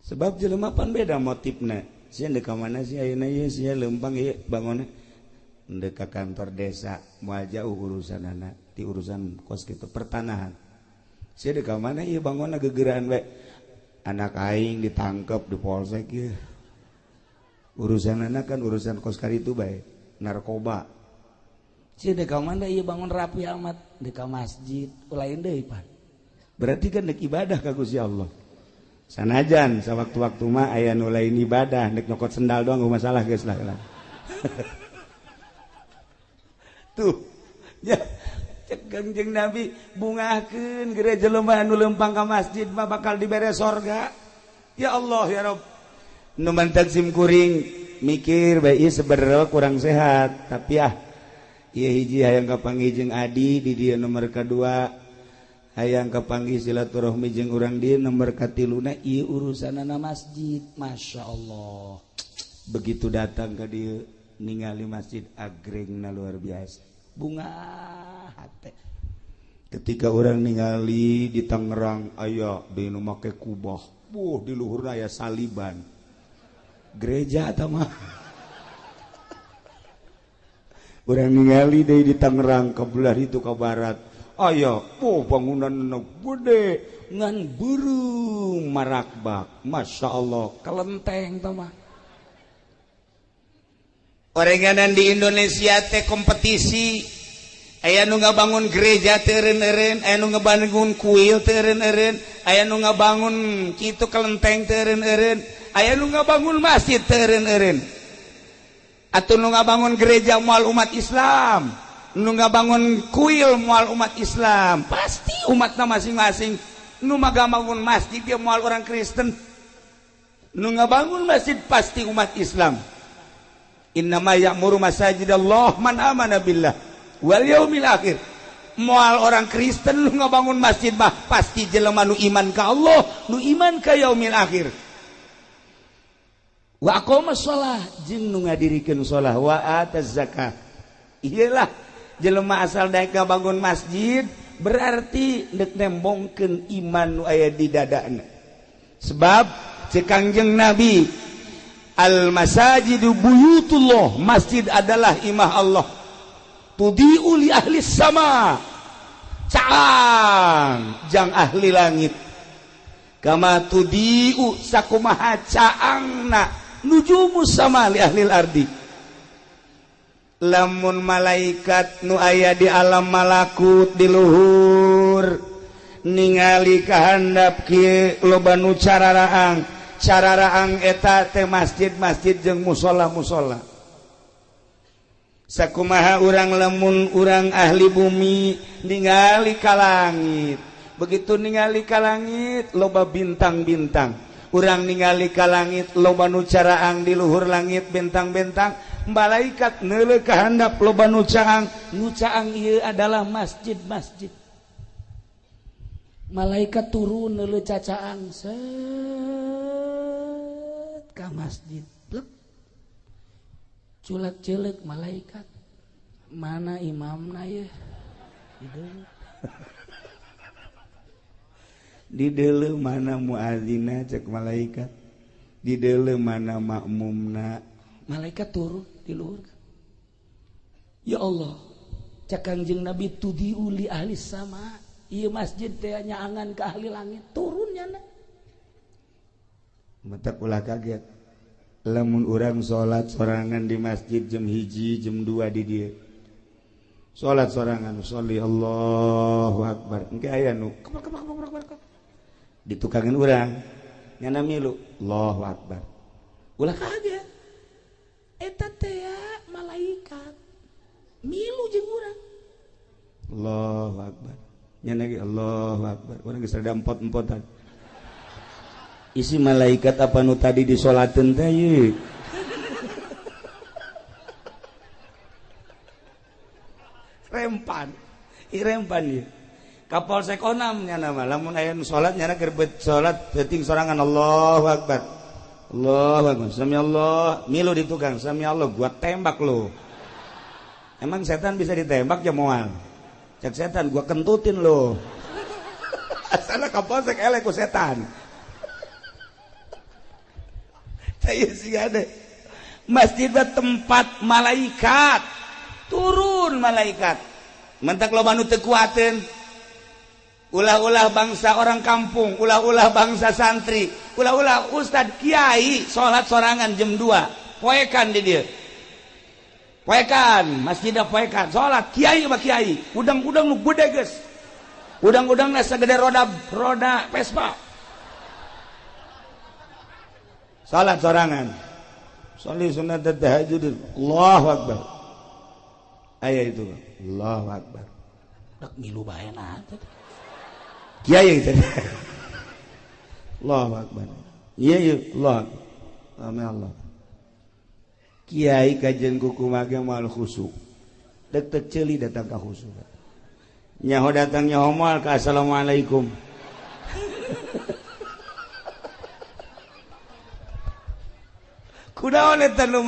Sebab jelema pan beda motifna. Sia deuk ka mana sih ayeuna ieu, sia lempang ieu bangunna deuk ka kantor desa, moal jauh urusanana ti urusan kos kitu pertanahan. Sia deuk ka mana ieu bangunna gegeraan bae. Anak aing ditangkep di polsek ieu. Urusan anak kan urusan kos karitu bae, narkoba. Sia deuk ka mana ieu bangun rapi amat, deuk ka masjid, lain deui pan. Berarti kan deuk ibadah ka Gusti Allah. Sanajan sawaktu-waktu mah aya nu lain ibadah, deuk nyokot sendal doang eueuh masalah geus lah. Tuh, ya cek Kangjeng Nabi bungahkeun geura jelema anu lempang ka masjid mah bakal dibere sorga. Ya Allah ya Rabb. Nu mantak sim kuring mikir bae ieu sebenarnya kurang sehat, tapi ah ieu hiji hayang kapanggih jeung adi di dieu nomor kadua, hayang kapanggih silaturahmi jeung urang dieu nomor katiluna ieu urusanana masjid. Masya Allah. Begitu datang ka dieu ningali masjid agrengna luar biasa, bunga hate. Ketika orang ningali di Tangerang aya deui nu make kubah, buh di luhurna aya saliban. Gereja atau mah orang ningali deui di Tangerang ke belah itu ke barat aya oh bangunan gede ngan beureum marakbak. Masya Allah, kelenteng tah mah. Orenganan di Indonesia teh kompetisi, aya nu ngabangun gereja teu eureun-eureun, aya nu ngabangun kuil teu eureun-eureun, aya nu ngabangun kitu kelenteng teu eureun-eureun, aya nu ngabangun masjid teu eureun-eureun. Atuh nu ngabangun gereja moal umat Islam, nu ngabangun kuil moal umat Islam, pasti umatna masing-masing. Nu ngabangun masjid dia moal orang Kristen, nu ngabangun masjid pasti umat Islam. Innama ya'muru masajidallah man amana billah wal yaumil akhir. Moal orang Kristen nu ngabangun masjid mah pasti jelema nu iman ka Allah, nu iman ka yaumil akhir. Wa aqama shalah jeung nu ngadirikeun shalah, wa ataz zakah. Iyalah jelema asal daek ngabangun masjid berarti deuk nembongkeun iman nu aya di dadana. Sebab cek Kangjeng Nabi Al masajidu buyutullah, masjid adalah imah Allah. Tudiu li ahli sama, caang jang ahli langit. Kama tudiu sakumaha caangna nujumu sama li ahli ardi. Lamun malaikat nu aya di alam malakut di luhur ningali kahandap kieu loba nu cararaang, cararaang eta teh masjid-masjid jeung musholla-musholla. Sakumaha urang lamun urang ahli bumi ningali ka langit, begitu ningali ka langit loba bintang-bintang, urang ningali ka langit loba nu caraang di luhur langit bintang-bintang, malaikat neuleuh ka handap loba nu caang, nu caang ieu adalah masjid-masjid. Malaikat turun neuleuh cacaang set ka masjid, plek. Culak-celek malaikat, mana imamna ye? Di deuleu mana muazina cek malaikat, di deuleu mana makmumna. Malaikat turun di luhur. Ya Allah, cek Kangjeng Nabi tudiu li ahli sama, ieu masjid teh nyaangan ke ahli langit, turun nyana. Matak ulah kaget lamun urang salat sorangan di masjid jam 1 jam 2 di dieu. Salat sorangan, sholli Allahu akbar. Engke aya nu kebak kebak kebak kebak. Ditukangin urang nyana milu Allahu akbar. Ulah kaget. Eta teh malaikat milu jeung urang. Allahu akbar. Nyana ge Allahu akbar. Urang geus rada empot-empotan. Isi malaikat apa nu tadi disolateun teh ieu? Rempan. Ih rempan ieu. Ka Polsek Onam nyana mah lamun aya nu salat nyana keur salat peuting sorangan Allahu akbar. Allahu akbar. Sami Allah, milu di tukang, sami Allah gua tembak lo. Emang setan bisa ditembak ya moal? Cek setan gua kentutin lo. Asalna ka Polsek eleh ku setan. Masjid tempat malaikat turun, malaikat mentak loba nu teu kuateun, ulah-ulah bangsa orang kampung, ulah-ulah bangsa santri, ulah-ulah ustad kiai salat sorangan jam 2 poekan di dieu, poekan masjidna poekan salat kiai mah kiai, udang-udang nu gede geus, udang-udangna sagede roda Vespa. Salat sorangan, sholli sunat tahajud, Allahu akbar. Aya itu, Allahu akbar. Rek milu bae na teh. Kiai teh. Allahu akbar. Iya iya Allah. Amin Allah. Kiai kajian kuku mage moal khusuk. Dek teu ceuli datang ka khusuk. Nyaho datang nyaho moal ka assalamualaikum. Kunaon eta nu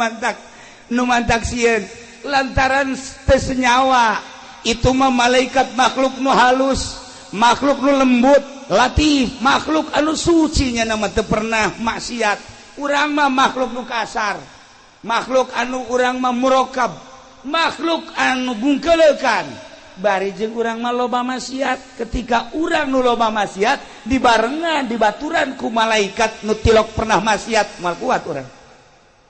mantak sieun lantaran teu senyawa itu mah malaikat makhluk nu halus, makhluk nu lembut, latif, makhluk anu suci nya mah teu pernah maksiat. Urang mah makhluk nu kasar, makhluk anu urang mah murokab, makhluk anu bungkeleukan. Bari jeung urang mah loba maksiat. Ketika urang nu loba maksiat dibarengan dibaturan ku malaikat nu tilok pernah maksiat, moal kuat urang.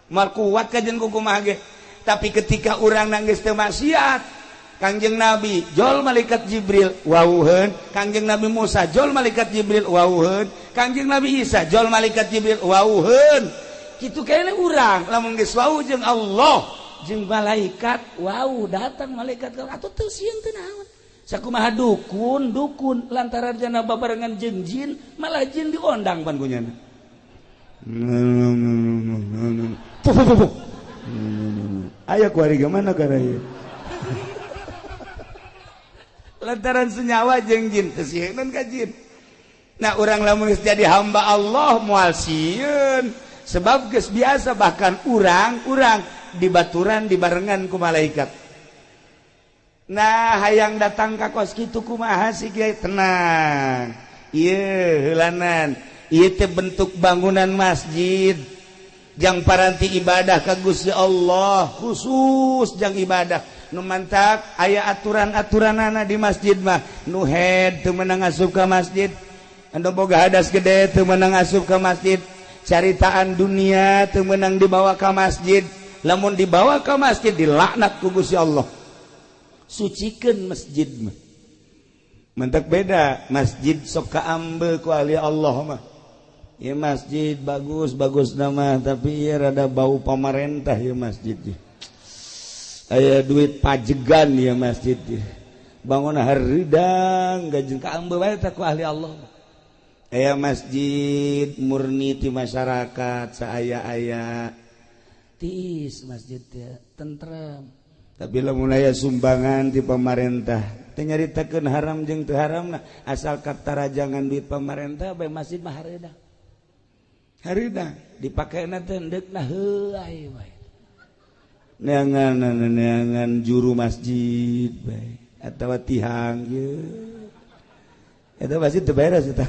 Mal kuat kajen kumaha ge. Tapi ketika urang nangis teu maksiat, Kangjeng Nabi jol malaikat Jibril wauheun, Kangjeng Nabi Musa jol malaikat Jibril wauheun, Kangjeng Nabi Isa jol malaikat Jibril wauheun. Kitu kene urang lamun geus wau jeung Allah jeung malaikat wau datang malaikat atuh teu sieun teu naon. Sakumaha dukun dukun lantaran jana babarengan jeung jin malah jin diondang pan ku nyana. Ayo kuari gimana karena lantaran senyawa jeung jin teu sieun ka jin. Nah urang lamun geus jadi hamba Allah moal sieun sebab geus biasa bahkan urang-urang dibaturan dibarengan ku malaikat. Nah hayang datang ka kos kitu kumaha sih kiai tenang. Ieu heulanan ieu teh bentuk bangunan masjid. Jang paranti ibadah ka Gusti Allah khusus jang ibadah nu mantak aya aturan-aturanana di masjid mah nu head teu meunang asup ka masjid anu boga hadas gede teu meunang asup ka masjid caritaan dunia teu meunang dibawa ka masjid lamun dibawa ka masjid dilaknat ku Gusti Allah. Sucikeun masjid mah mentak beda masjid sok kaambe ku ahli Allah mah. Ya masjid bagus bagus nama tapi ya rada bau pamarentah ya masjid. Aya duit pajegan ya masjid. Bangun haridang gajeng kaambe bae tah ku ahli Allah. Aya masjid murni ti masyarakat saaya-aya tiis masjid teh tentrem. Tapi lamun aya sumbangan ti pamarentah teu nyaritakeun haram jeung teu haramna asal katarajangan duit pamarentah bae masjid mah hareudang. Harida dipakaina teh endeukna heuay bae. Neangan juru masjid bae atawa tihang ieu. Eta masjid teu beres eta.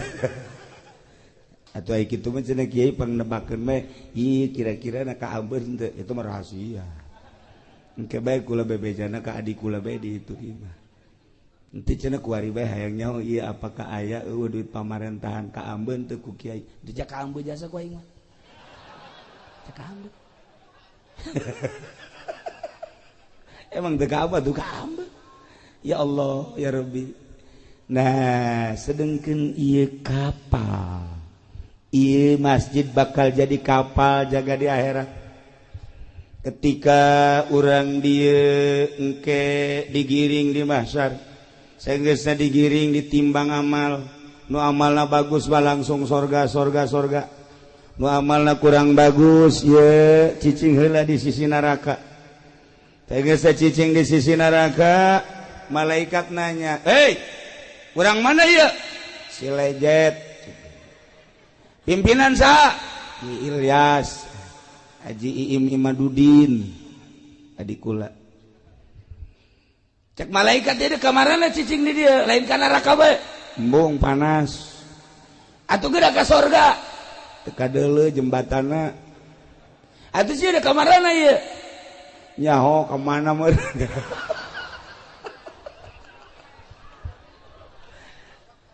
Atuh ai kitu mah cenah kiai pangnebakeun bae, ieu kira-kira na kaambeun teu, itu mah rahasia. Engke bae kula bebejana ka adi kula bae di itu mah. Ente cenah kuari bae hayang nyaho ieu apakah aya eueuh duit pamarentahan kaambeun teu ku kiai. Teu kaambeun jasa ku aing mah. Teu kaambeun. Emang teu kaambeun tuh kaambeun. Ya Allah, ya Rabbi. Nah, sedengkeun ieu kapal. Ieu masjid bakal jadi kapal jaga di akhirat. Ketika urang dieu engke digiring di mahsyar, sanggeusna digiring ditimbang amal, nu amalna bagus mah langsung sorga sorga sorga, nu amalna kurang bagus ye cicing heula di sisi neraka. Sanggeusna cicing di sisi neraka, malaikat nanya, "Hei, urang mana ieu?" Si Lejet. Pimpinan saha? Ki Ilyas, Haji Iim Imadudin, adik kula. Cek malaikat dia kamarana cicing di dia lain ka neraka bae. Embung panas. Atuh geura ka sorga. Teu kadeuleu jembatanna. Atuh sieun kamarana ieu? Nyaho ka mana meureun.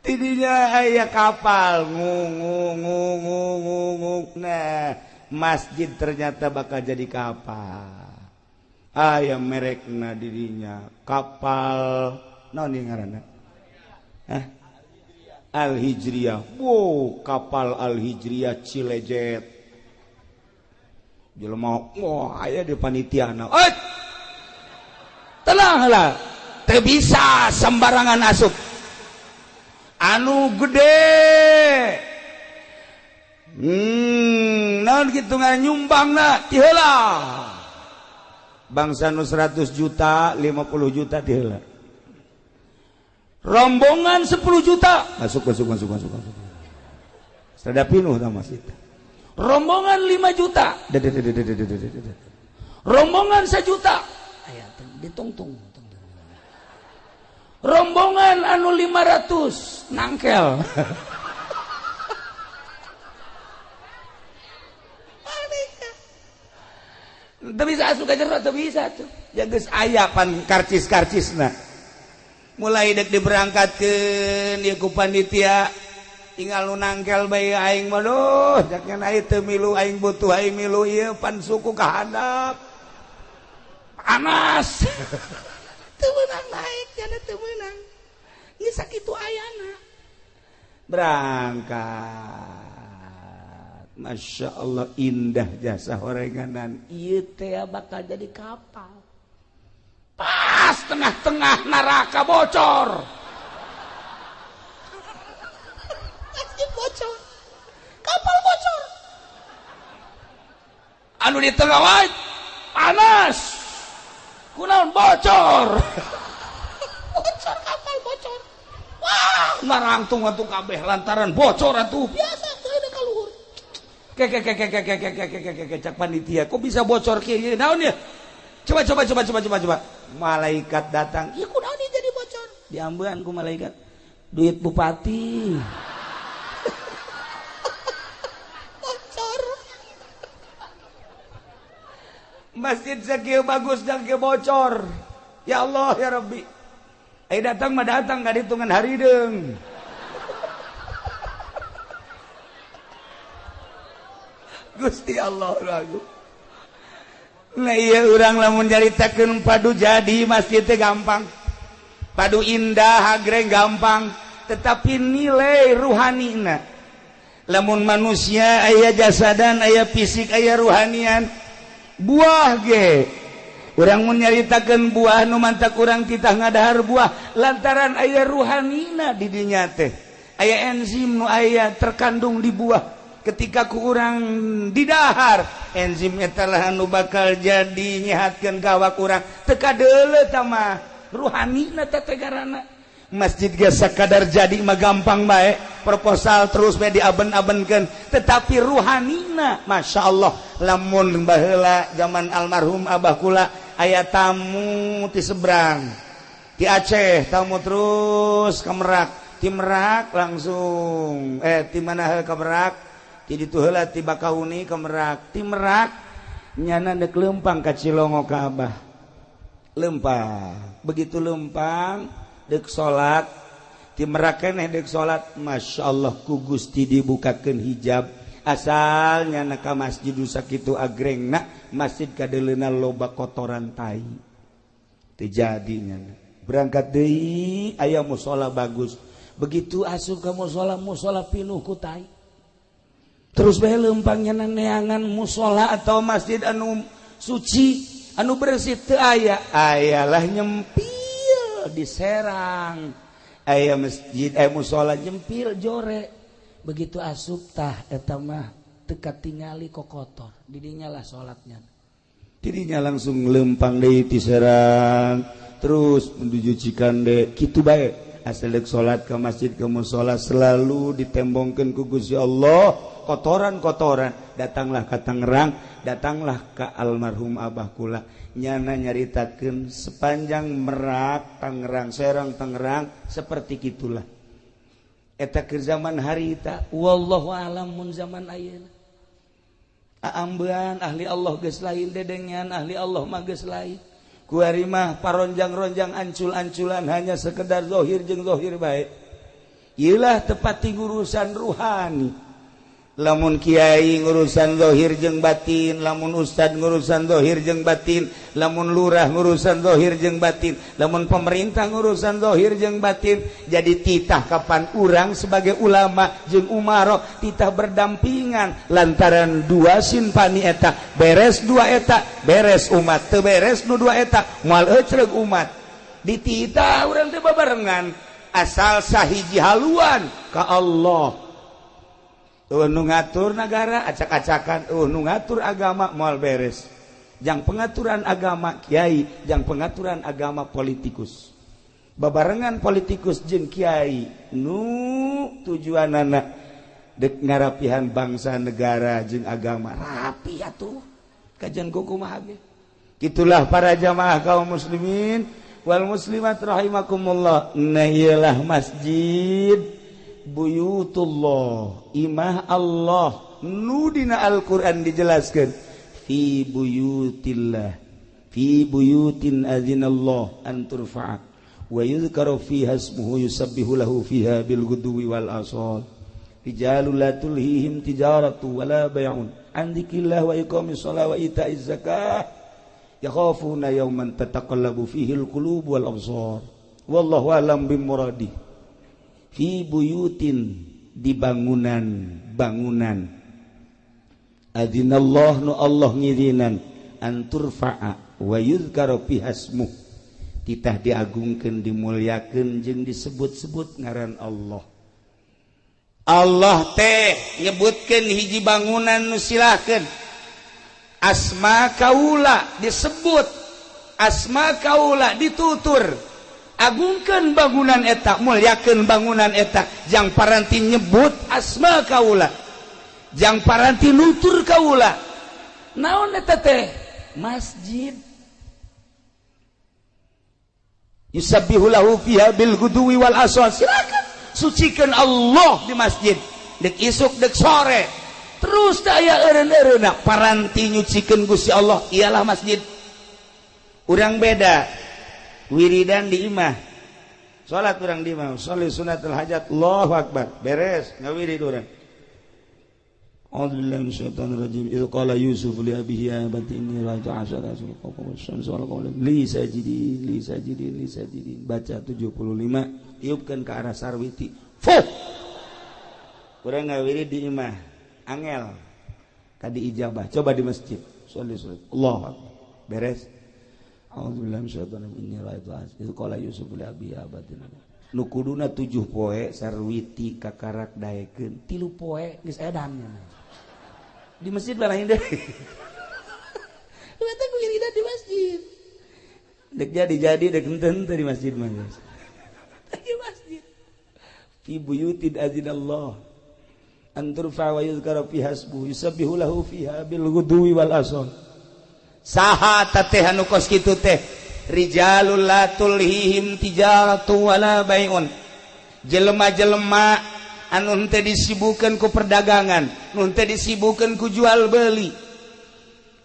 Tidinya aya kapal ngung ngung ngung ngung ngung. Nah, masjid ternyata bakal jadi kapal. Aya merekna dirinya kapal naon ieu ngaranna? Hah? Al Hijriyah. Wow, kapal Al Hijriyah Cilejet. Jelema wah aya di panitiana. Eh! Tenang lah. Teu bisa sembarangan asup. Anu gede. Naon kitu nyumbangna ti heula. Bangsa nu 100 juta, 50 juta ti heula. Rombongan 10 juta masuk masuk masuk masuk masuk. Sada pinuh tah masjid. Rombongan 5 juta. Rombongan 1 juta. Aya ditungtung. Rombongan anu 500 nangkel. Teu bisa asup ka jero, teu bisa tuh. Ya geus aya pan karcis-karcisna. Mulai dek diberangkatkeun ieu ku panitia, tinggal nu nangkel bae aing mah duh, jaknya aing teu milu aing butuh aing milu ieu pan suku ka handap. Panas. Teu meunang naik, jana teu meunang. Geus sakitu ayana. Berangkat. Masya Allah indah jasa horenganan. Ieu teh bakal jadi kapal. Pas tengah-tengah neraka bocor. Masjid bocor. Kapal bocor. Anu di tengah wae panas. Kunaon bocor. Bocor kapal bocor. Wah, narangtung atuh kabeh lantaran bocor atuh. Biasa teu ada ka luhur. Ke ke ke ke ke ke ke ke ke ke cak panitia kok bisa bocor kieu naon ya? Coba coba coba coba coba coba. Malaikat datang, ieu kunaon ieu jadi bocor? Diambean ku malaikat. Duit bupati. Bocor. Masjid sakieu bagus dan kieu bocor. Ya Allah ya Rabbi. Ai datang mah datang ka ditungan harideung. Gusti Allah lagu. Nah iya urang lamun nyaritakeun padu jadi masjid teh gampang. Padu indah agreng gampang, tetapi nilai ruhanina. Lamun manusia aya jasadan, aya fisik, aya ruhanian. Buah ge. Urang mun nyaritakeun buah nu mantak urang titah ngadahar buah lantaran aya ruhanina di dinya teh. Aya enzim nu aya terkandung di buah. Ketika ku urang didahar enzim eta lah anu bakal jadi nyehatkeun ka awak urang teu kadeuleu tah mah ruhanina teh tegarana. Masjid ge sakadar jadi mah gampang bae, proposal terus bae diaben-abenkeun, tetapi ruhanina Masya Allah. Lamun baheula zaman almarhum abah kula aya tamu ti seberang ti Aceh, tamu terus ka Merak, ti Merak langsung ti mana ka Merak, ti ditu heula ti Bakauni ka Merak, ti Merak nyana deuk leumpang ka Cilongo ka abah. Leumpang, begitu leumpang deuk salat, ti Merak keneh deuk salat, Masya Allah ku Gusti dibukakeun hijab. Asal nyana ka masjid sakitu agrengna, masjid kadeuleuna loba kotoran tai. Teu jadi nyana. Berangkat deui aya musala bagus. Begitu asup ka musala, musala pinuh ku tai. Terus bae leumpang nyana neangan musala atau masjid anu suci, anu bersih teu aya. Ayalah nyempil di Serang. Aya masjid, aya musala nyempil jore. Begitu asup tah eta mah teu katingali kokotor. Didinya lah salatnya. Didinya langsung lempang deui ti Serang, terus menuju Cikande, kitu bae. Asal deuk salat ka masjid ka musala selalu ditembongkeun ku Gusti Allah kotoran-kotoran. Datanglah ka Tangerang, datanglah ka almarhum abah kula. Nyana nyaritakeun sepanjang Merak, Tangerang, Serang, Tangerang seperti kitulah. Eta keur zaman harita, wallahu alam mun zaman ayeuna. Aambean ahli Allah geus lain, dedengean ahli Allah mah geus lain. Kuari mah paronjang-ronjang ancul-anculan hanya sekedar zahir jeung zahir bae. Ieulah tepat ngurusan ruhani. Lamun kiai ngurusan zahir jeung batin, lamun ustad ngurusan zahir jeung batin, lamun lurah ngurusan zahir jeung batin, lamun pemerintah ngurusan zahir jeung batin. Jadi titah kapan urang sebagai ulama jeung umaro titah berdampingan lantaran dua sinpani eta beres dua eta beres umat, teu beres nu dua eta moal ecreug umat. Dititah urang teh babarengan asal sahiji haluan ka Allah. Nu ngatur negara acak-acakan, nu ngatur agama moal beres. Jang pengaturan agama kiai, jang pengaturan agama politikus. Babarengan politikus jeung kiai nu tujuanana dek ngarapihan bangsa negara jeung agama rapi atuh. Kajian kumaha ge. Itulah para jamaah kaum muslimin wal muslimat rahimakumullah. Nah iyalah masjid buyutullah, imah Allah nu dina Al-Qur'an dijelaskeun fi buyutillah, fi buyutin azinallah an turfa'a wa yuzkaru fiha ismuhu yusabbihu lahu fiha bil ghudwi wal asal rijalul la tulhihim tijaratu wala bay'un an dzikrillah wa iqamis shalah wa ita'iz zakah yakhafuna yawman tataqallabu fihi al qulub wal absar wallahu a'lam bimuradih. Fi buyutin, di bangunan bangunan adzinallah nu Allah ngizinan an turfa'a wa yuzkaru fiha ismuh, titah diagungkeun dimuliakeun jeung disebut-sebut ngaran Allah. Allah teh nyebutkeun hiji bangunan nu silahkeun asma kaula disebut, asma kaula ditutur. Agungkeun bangunan eta, mulyakeun bangunan eta, jang paranti nyebut asma kaula, jang paranti nutur kaula. Naon eta teh? Masjid. Yusabbihu lahu fiha bil ghudwi wal asal. Silakan sucikan Allah di masjid. Dek isuk dek sore. Terus aya eureun-eureunna paranti nyucikeun Gusti Allah ialah masjid. Urang beda wiridan di imah. Salat urang di imah, sholli sunnatul hajat, Allahu akbar. Beres ngawirid urang. A'udzubillahi minasyaitonir rajim. Idz qala Yusuf li abihi ya abati inni ra'aitu asyara kawkaban wal qamara li sajidin li sajidin li sajidin. Baca 75, tiupkeun ke arah sarwiti. Fuh. Urang ngawirid di imah, angel kadi ijabah. Coba di masjid, sholli sunat. Allahu akbar. Beres. A'udzubillahi minasyaitonir rajim. Inni ra'aitu asyara idz qala Yusuf li abihi ya abati. Nu kuduna 7 poe sarwiti kakarak daekeun 3 poe geus edan. Di masjid lain deh. Lu wiridan di masjid. Dek jadi dek henteu di masjid mah. Di masjid. Fi buyutin azinallah an turfa wa yuzkara fiha ismuhu yusabbihu lahu fiha bil ghudwi wal asal. Saha teh anu kos kitu teh? Rijalul la tulhihim tijaratu wala bai'un. Jelema-jelema anu henteu disibukeun ku perdagangan, nu henteu disibukeun ku jual beli.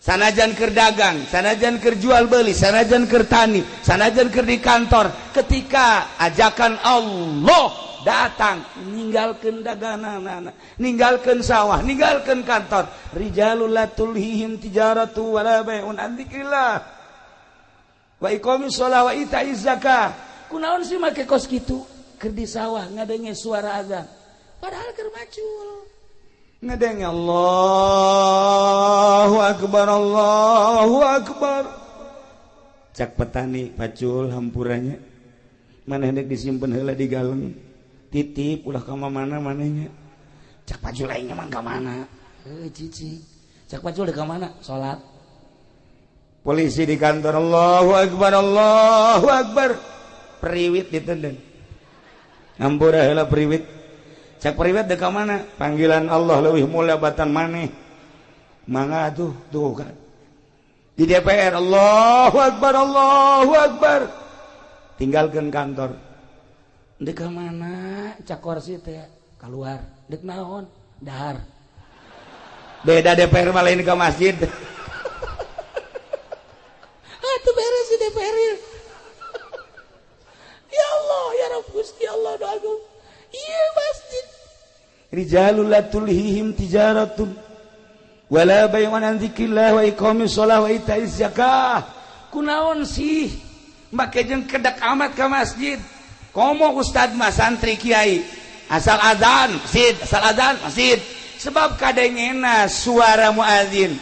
Sanajan keur dagang, sanajan keur jual beli, sanajan keur tani, sanajan keur di kantor, ketika ajakan Allah datang, ninggalkeun daganganana, ninggalkeun sawah, ninggalkeun kantor. Rijalul la tulhihim tijaratu wala bai'un an dzikrillah wa iqamis shalah wa ita'iz zakah. Kunaon sih make kos kitu? Keur di sawah ngadenge suara azan, padahal keur macul. Ngadenge Allahu akbar, Allahu akbar. Cak petani pacul hampuranya. Maneh dek disimpen heula di galeng. Titip ulah ka mana manehnya. Cak pacul aing mah ka mana? Heuh cicing. Cak pacul dek ka mana? Salat. Polisi di kantor Allahu akbar, Allahu akbar. Periwit ditendang. Hampura heula periwit. Cak periwit dek ka mana? Panggilan Allah leuwih mulia batan maneh. Mangga tuh, tuh kan. Di DPR Allahu akbar, Allahu akbar. Tinggalkeun kantor. Dek ka mana? Cak kursi teh keluar. Dek naon? Dahar. Beda DPR mah lain ke masjid. Ah, tuh beres di DPR. Ya Allah, ya Rabb Gusti Allah doa agung. Iya masjid. Rijalul la tulhihim tijaratun wala bay'un an dzikrillah wa iqamis shalah wa ita'iz zakah. Kunaon sih make jeung kedak amat ka masjid? Komo ustad mah santri kiai asal azan masjid, asal azan masjid. Sebab kadengena suara muazin.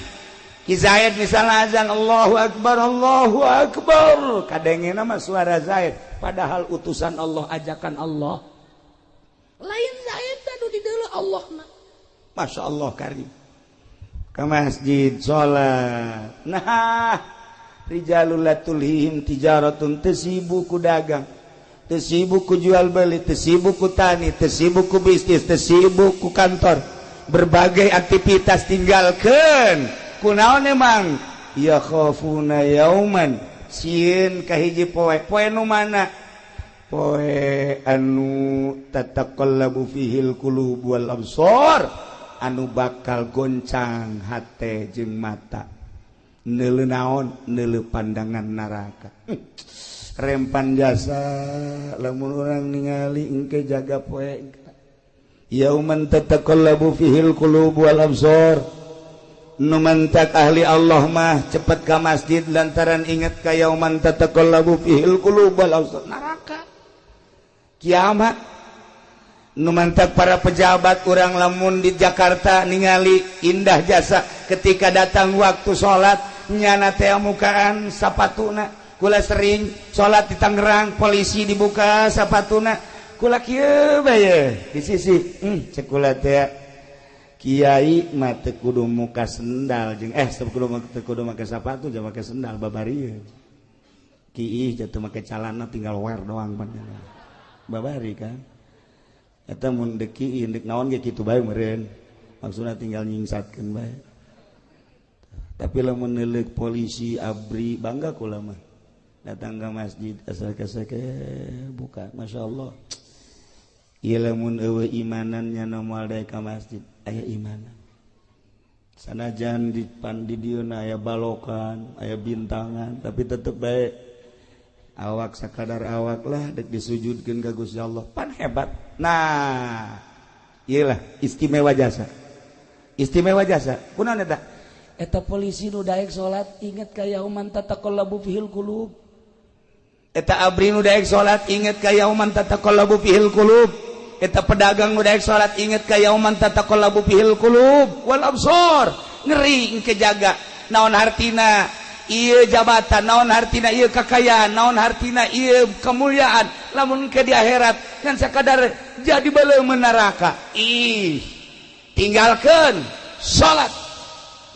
Ki Zaid misalnya azan Allahu akbar, Allahu akbar, kadengena mah suara Zaid, padahal utusan Allah, ajakan Allah. Lain Zaid anu di deuleu Allah mah. Masya Allah karim. Ke masjid salat. Nah, rijalul la tulhihim tijaratun, teu sibuk ku dagang, teu sibuk ku jual beli, teu sibuk ku tani, teu sibuk ku bisnis, teu sibuk ku kantor. Berbagai aktivitas tinggalkeun. Kunaon emang? Ya khafuna yauman, sieun ka hiji poe. Poe nu mana? Poe anu tataqallabu fihil qulub wal absar, anu bakal goncang hate jeung mata. Neuleuh naon? Neuleuh pandangan neraka. Rempan jasa lamun urang ningali engke jaga poe. Yauman tataqallabu fihil qulub wal absar. Nu mantak ahli Allah mah cepet ka masjid lantaran ingat ka yauman tataqallabu fihil qulub wal absar, neraka. Kiamat. Nu mantak para pejabat urang lamun di Jakarta ningali indah jasa ketika datang waktu salat nyana teh mukaan sapatuna. Kula sering salat di Tangerang, polisi dibuka sapatuna. Kula kieu bae di sisi. Cek kula teh kiai mah teu kudu muka sendal jeung teu kudu make sapatu jeung make sendal babari. Kiih jatuh make calana tinggal wear doang panjang. Babari kan. Eta mun deuk kiih deuk naon ge kitu bae meureun. Maksudna tinggal nyingsatkeun bae. Tapi lamun neuleuk polisi ABRI bangga kula mah. Datang ke masjid asal kasake buka, Masya Allah. Ieu lamun eueuh imanan nya moal daek ka masjid, aya imanan. Sanajan di pandidieuna aya balokan, aya bintangan, tapi tetep bae awak sakadar awak lah dek disujudkeun ka Gusti Allah. Pan hebat. Nah, iyalah istimewa jasa. Istimewa jasa. Kunaon eta? Eta polisi nu daek salat inget ka yauman tataqallabu fihil qulub. Eta abri nu daek salat inget ka yauman tataqallabu fihil qulub. Eta pedagang nu daek salat inget ka yauman tataqallabu fihil qulub wal absar. Ngeri engke jaga. Naon hartina ieu jabatan, naon hartina ieu kakayaan, naon hartina ieu kemuliaan, lamun ke di akhirat ngan sakadar jadi beuleum neraka. Ih, tinggalkeun salat.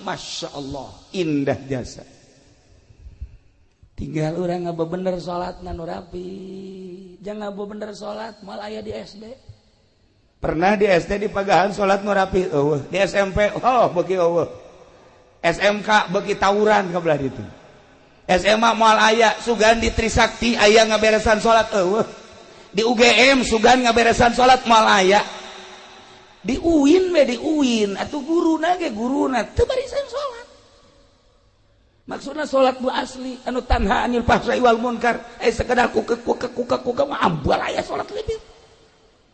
Masya Allah, indah jasa. Tinggal urang ngabebener salat nu rapi. Jangan ngabebener salat moal aya di SD. Pernah di SD di pagahan salat nu rapi eueuh, di SMP oh beuki eueuh. SMK beuki tawuran ka belah ditu. SMA moal aya, sugan di Trisakti aya ngaberesan salat eueuh. Di UGM sugan ngaberesan salat moal aya. Di UIN we di UIN atuh guruna ge guruna teu barisan salat. Maksudna salat nu asli anu tanha anil fahsai wal munkar, sekedar kukek kukek kukek kukek mah ambal aya salat lebih.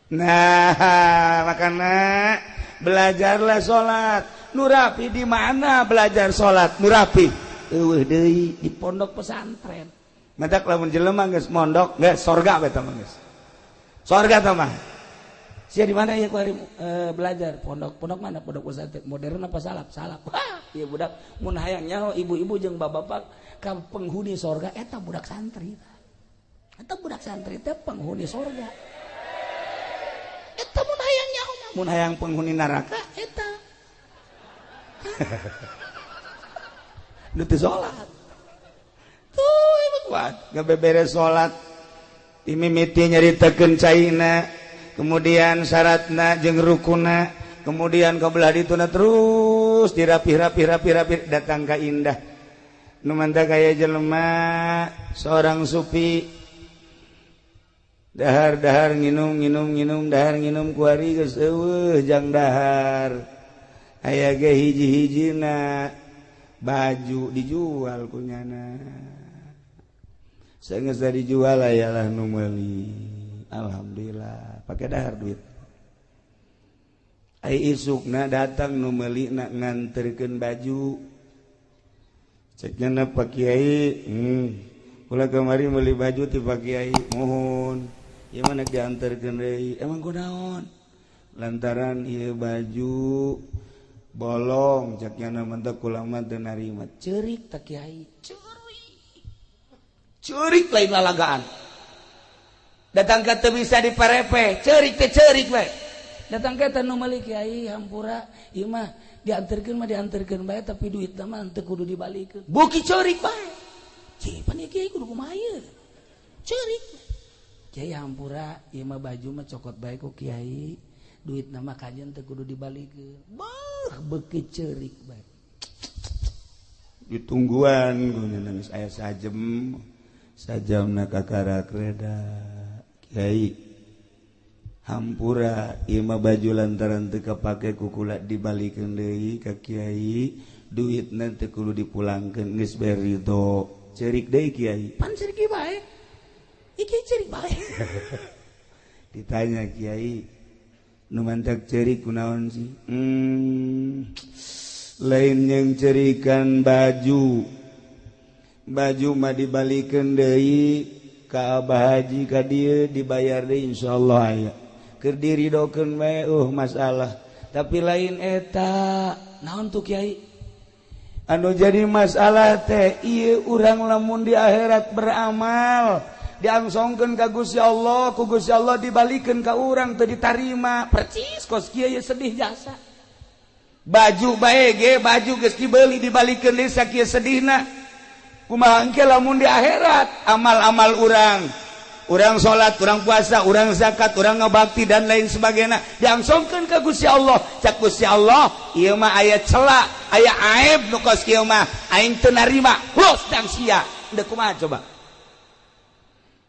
Nah, makana belajarlah salat. Nu rapi di mana belajar salat? Nu rapi eueuh deui di pondok pesantren. Matak lamun jelema geus mondok geus sorga we tah mah geus. Sorga tah mah. Sia di mana ya ku hari belajar? Pondok, pondok mana? Pondok pesantren modern apa salaf? Salaf. Wah, ieu budak mun hayang nyaho ibu-ibu jeung bapak-bapak ka penghuni sorga eta budak santri. Eta budak santri teh penghuni sorga. Eta mun hayang nyaho mah mun hayang penghuni neraka eta. Nu teu salat. Tuh ieu kuat ngabeberes salat. Dimimiti nyaritakeun caina, kemudian syaratna jeung rukuna, kemudian kabelah dituna terus dirapih-rapih-rapih-rapih datang ka indah. Nu mantap kaya jelema seorang supi dahar-dahar nginum nginum nginum dahar nginum kuari geus eueuh jang dahar. Aya ge hiji-hijina baju dijual kunyana. Saenggeus dijual ayalah nu meuli. Alhamdulillah pakai dahar duit. Ai isukna datang nu meuli na nganterkeun baju. Cek nya Pak Kiai, kula kamari meuli baju ti Pak Kiai, mohon. Ieu mah nek dianterkeun deui. Emang kunaon? Lantaran ieu baju bolong cek nya mah teh kula mah teu narima. Ceurik tah Kiai, ceurik. Ceurik lain lalagaan. Datang ke teu bisa diparepe, ceurik teh ceurik we. Datang ke teh nu meuli Kiai hampura, ieu mah dianterkeun mah dianterkeun bae tapi duitna mah teu kudu dibalikeun. Beuki ceurik bae. Cih, pan ieu Kiai kudu kumaha ieu? Ceurik. Kiai hampura, ieu mah baju mah cokot bae ku Kiai, duitna mah kajen teu kudu dibalikeun. Beuh, beuki ceurik bae. Ditungguan guna nangis aya sajem. Sajamna kakara reda. Kiai hampura ieu mah baju lantaran teu kapake ku kula dibalikeun deui ka Kiai, duitna teu kudu dipulangkeun geus bae ridho. Ceurik deui Kiai. Pan ceurik bae. Iki ceurik bae. Ditanya Kiai, nu mantak ceurik kunaon sih? Lain yang cerikan baju. Baju mah dibalikeun deui ka Abah Haji ka dieu dibayar deui insyaallah aya. Keur diridokeun bae masalah. Tapi lain eta, naon tuh Kiai? Anu jadi masalah teh ieu urang lamun di akhirat beramal, diangsongkeun ka Gusti Allah, ku Gusti Allah dibalikeun ka urang teu ditarima. Percis kos kieu sedih jasa. Baju bae ge, baju geus dibeli dibalikeun deui sakieu sedihna. Kumaha engke lamun di akhirat amal-amal urang, urang salat, urang puasa, urang zakat, urang ngabakti dan lain sebagainya diangsongkeun ka Gusti Allah. Cak Gusti Allah, ieu mah aya cela, aya aib nu kos kieu mah aing teu narima. Los dang sia. Deuk kumaha coba?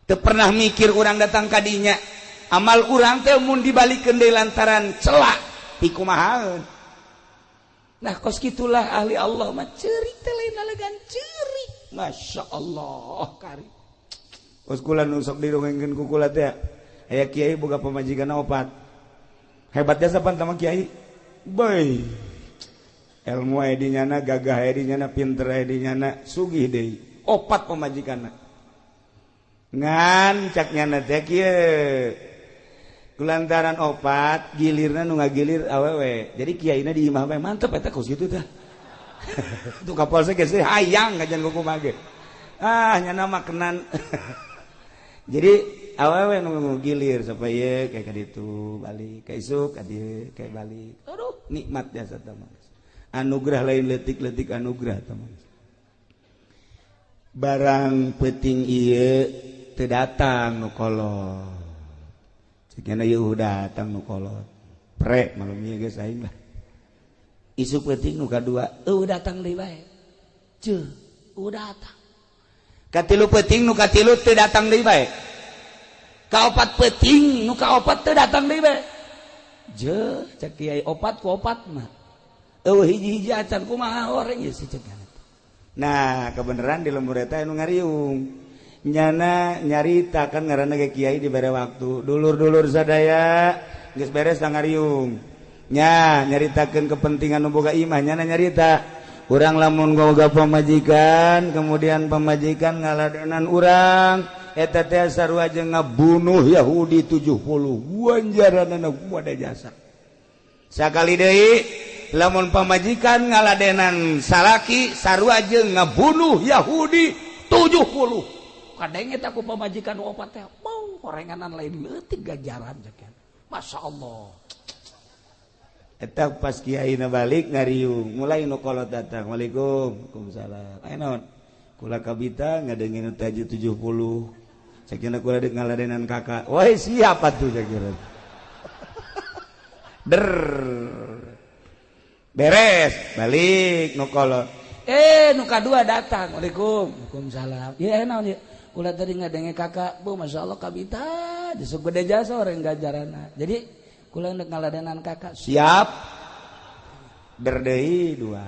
Teu pernah mikir urang datang ka dinya. Amal urang teh mun dibalikeun deui lantaran cela, pikumahaeun. Nah kos kitulah ahli Allah mah ceurik teh lain lalegan ceurik. Masya Allah kari. Kos kula nu sok dirongengkeun ku kula teh aya kiai boga pamajikan opat. Hebat jasa pan tama kiai. Bae. Ilmu aya di nyana, gagah aya di nyana, pinter aya di nyana, sugih deui. Opat pamajikanna. Ngan cak nyana teh kieu. Kulantaran opat gilirna nu ngagilir awewe. Jadi kiaina di imah bae mantep eta kos kitu tah. Tuh kapolsek geus hayang kajian kumaha ge. Ah nyana mah kenan. Jadi awewe nu gilir sampai ye kayak ka ditu balik ka isuk ka dieu kayak balik. Aduh nikmat jasa tah mah. Anugerah lain leutik-leutik anugerah tah mah. Barang peuting ieu teu datang nu kolot. Cekna ieu datang nu kolot. Pre malum ieu geus aing lah. Isuk peuting nu kadua eueuh datang deui bae. Ceuh, eueuh datang. Katilu peuting nu katilu teu datang deui bae. Kaopat peuting nu kaopat teu datang deui bae. Jeuh, cek kiai opat ku opat mah. Eueuh hiji-hiji acan kumaha horeng ieu si cek. Nah, kebenaran di lembur eta anu ngariung. Nyana nyarita kan ngaranna ge kiai dibere waktu. Dulur-dulur sadaya geus beres ngariung. Nya nyaritakeun kepentingan nu boga imah nyana nyarita. Urang lamun boga pamajikan, kemudian pamajikan ngaladenan urang, eta teh sarua jeung ngabunuh Yahudi 70. Wanjaranana kuada jasa. Sakali deui lamun pamajikan ngaladenan salaki sarua jeung ngabunuh Yahudi 70. Kadenge teh ku pamajikan opat teh bau horenganan lain leutik ganjaran cek. Masya Allah. Eta pas kiaina balik ngariung, mulai nu kolot datang. Waalaikum, waalaikumsalam. Aya naon? Kula kabita ngadengin taji 70. Cekina kula deuk ngaladenan kakak. Woi siapa tuh cekina. Der. Beres, balik nu kolot. Nu kadua datang. Waalaikum, waalaikumsalam. Ieu naon ieu? Kula tadi ngadenge kakak, bu Masya Allah kabita, disuk gede jasa orang ganjaranna. Jadi kula ndek ngaladenan kakak. Siap. Berdei dua.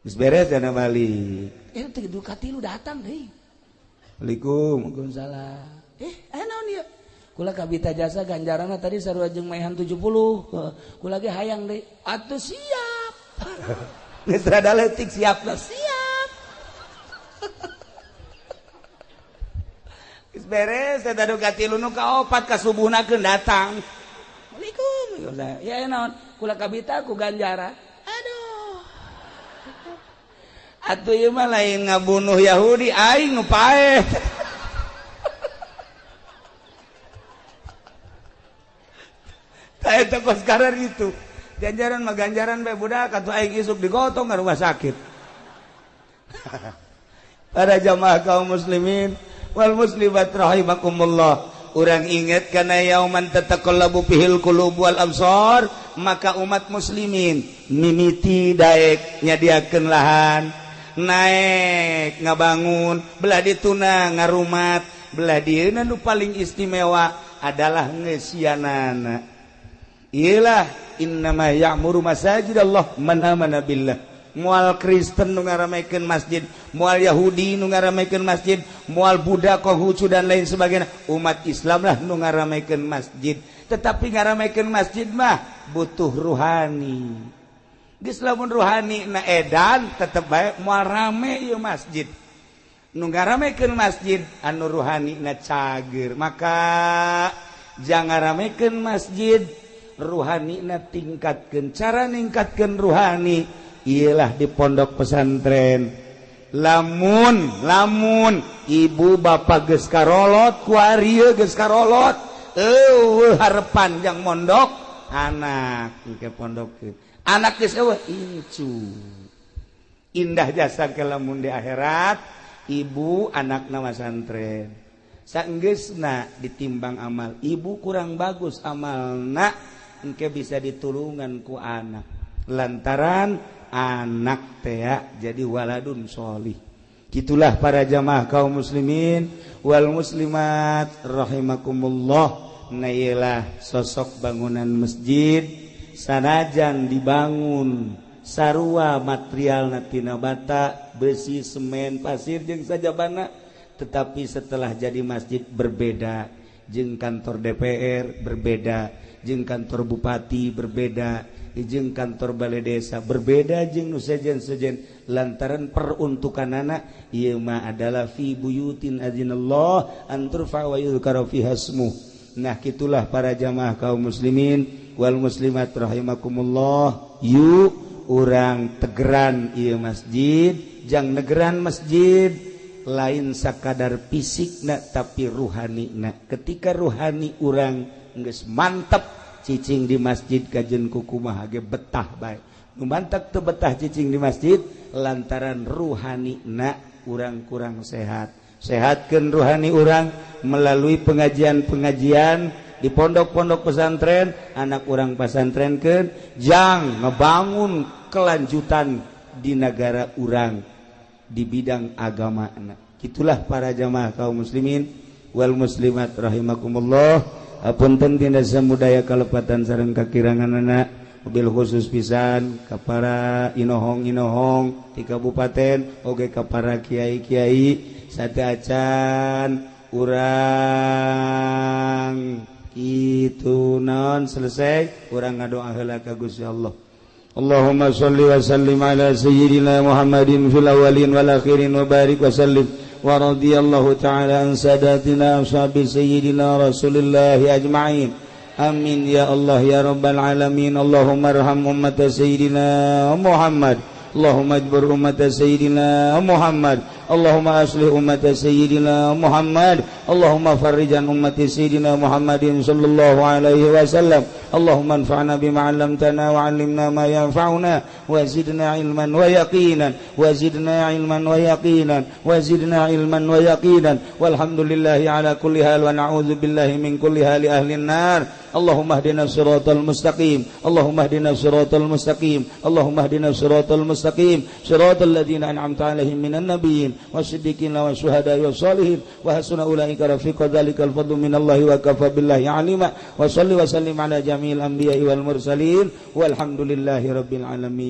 Geus beres dana balik. Teh du katilu datang deui. Waalaikum. Waalaikumsalam. Aya naon ieu? Kula kabita jasa ganjaranna tadi sarua jeung maehan 70. Kula ge hayang deui. Atuh siap. Geus rada leutik siap lah. Siap. Geus beres eta nu katilu nu kaopat ka subuhna keun datang. Waalaikum. Ya naon? Kula kabita ku ganjaran. Aduh. Atuh ieu mah lain ngabunuh Yahudi aing nu paeh. Tah eta kos karar itu. Ganjaran mah ganjaran bae budak atuh aing isuk digotong ka rumah sakit. Para jamaah kaum muslimin wal muslimat rahimakumullah. Urang ingat kana yauman tataqallabu fihil qulub wal absar, maka umat muslimin mimiti daek nyadiakeun lahan, naek ngabangun, belah dituna ngarumat, belah dieuna nu paling istimewa adalah ngeusianana. Iyalah innama ya'muru masajidallah man amana billah. Moal Kristen nu ngaramekeun masjid, moal Yahudi nu ngaramekeun masjid, moal Buddha, Konghucu dan lain sebagainya. Umat Islam lah nu ngaramekeun masjid. Tetapi ngaramekeun masjid mah butuh ruhani. Geus lamun ruhani na edan tetep bae moal rame ieu masjid. Nu ngaramekeun masjid anu ruhani na cager. Maka jangan ngaramekeun masjid, ruhani na tingkatkeun. Cara ningkatkeun ruhani ialah di pondok pesantren. Lamun lamun ibu bapak geus karolot kuari geus karolot eueuh harepan jang mondok anak engke pondok anak geus eueuh incu indah jasa ke lamun di akhirat ibu anakna masantren saenggeusna ditimbang amal ibu kurang bagus amalna engke bisa ditulungan ku anak lantaran anak tea jadi waladun sholih. Gitulah para jamaah kaum muslimin wal muslimat rahimakumullah. Nailah sosok bangunan masjid sanajan dibangun sarua material tina bata, besi, semen, pasir jeung sajabana, tetapi setelah jadi masjid berbeda jeung kantor DPR, berbeda jeung kantor bupati, berbeda jeung kantor balai desa, berbeda jeung nu sejen-sejen, lantaran peruntukanana ieu mah adalah fi buyutin azinallah an turfa wa yuzkara fiha ismuh. Nah, kitulah para jamaah kaum muslimin wal muslimat rahimakumullah. Yuk urang tegeran ieu masjid, jang negeran masjid lain sakadar fisikna tapi ruhanina. Ketika ruhani urang geus mantep cicing di masjid kajen kukumaha ge betah bae. Nu mantep teu betah cicing di masjid lantaran ruhanina urang kurang sehat. Sehatkeun ruhani urang melalui pengajian-pengajian di pondok-pondok pesantren, anak urang pasantrenkeun jang ngebangun kelanjutan di negara urang di bidang agama. Itulah para jamaah kaum muslimin wal muslimat rahimakumullah. Apunten tindak samudaya kalepatan sareng kakiranganana, mobil khusus pisan ka para inohong-inohong di kabupaten oge ka para kiai-kiai sateuacan urang kitu naon selesai urang ngadoa heula ka Gusti Allah. Allahumma sholli wa sallim ala sayyidina Muhammadin fil awwalin wal akhirin wa barik wa sallim wa radiyallahu ta'ala an sadatina ashabi sayyidina Rasulillah ajma'in. Amin ya Allah ya rabbal alamin. Allahumma arham ummat sayyidina Muhammad. Allahumma ajbur ummat sayyidina Muhammad. Allahumma aslih ummat sayyidina Muhammad. Allahumma farrijan ummat sayyidina Muhammadin sallallahu alaihi wasallam. Allahumma anfa'na bima 'allamtana wa 'allimna ma yanfa'una wa zidna ilman wa yaqinan wa zidna ilman wa yaqinan wa zidna ilman wa yaqinan. Walhamdulillahi ala kulli hal wa na'udzu billahi min kulli hali ahli an-nar. Allahumma hdina siratal mustaqim. Allahumma hdina siratal mustaqim. Allahumma hdina siratal mustaqim. Siratal ladzina an'amta 'alaihim minan nabiyyin wasiddiqina wasyuhada'i wassalihin wa hasuna ulaika rafiqa. Dzalikal fadlu minallahi wa kafa billahi alima. Wa shalli wa sallim ala jami'il anbiya'i wal mursalin walhamdulillahi rabbil alamin.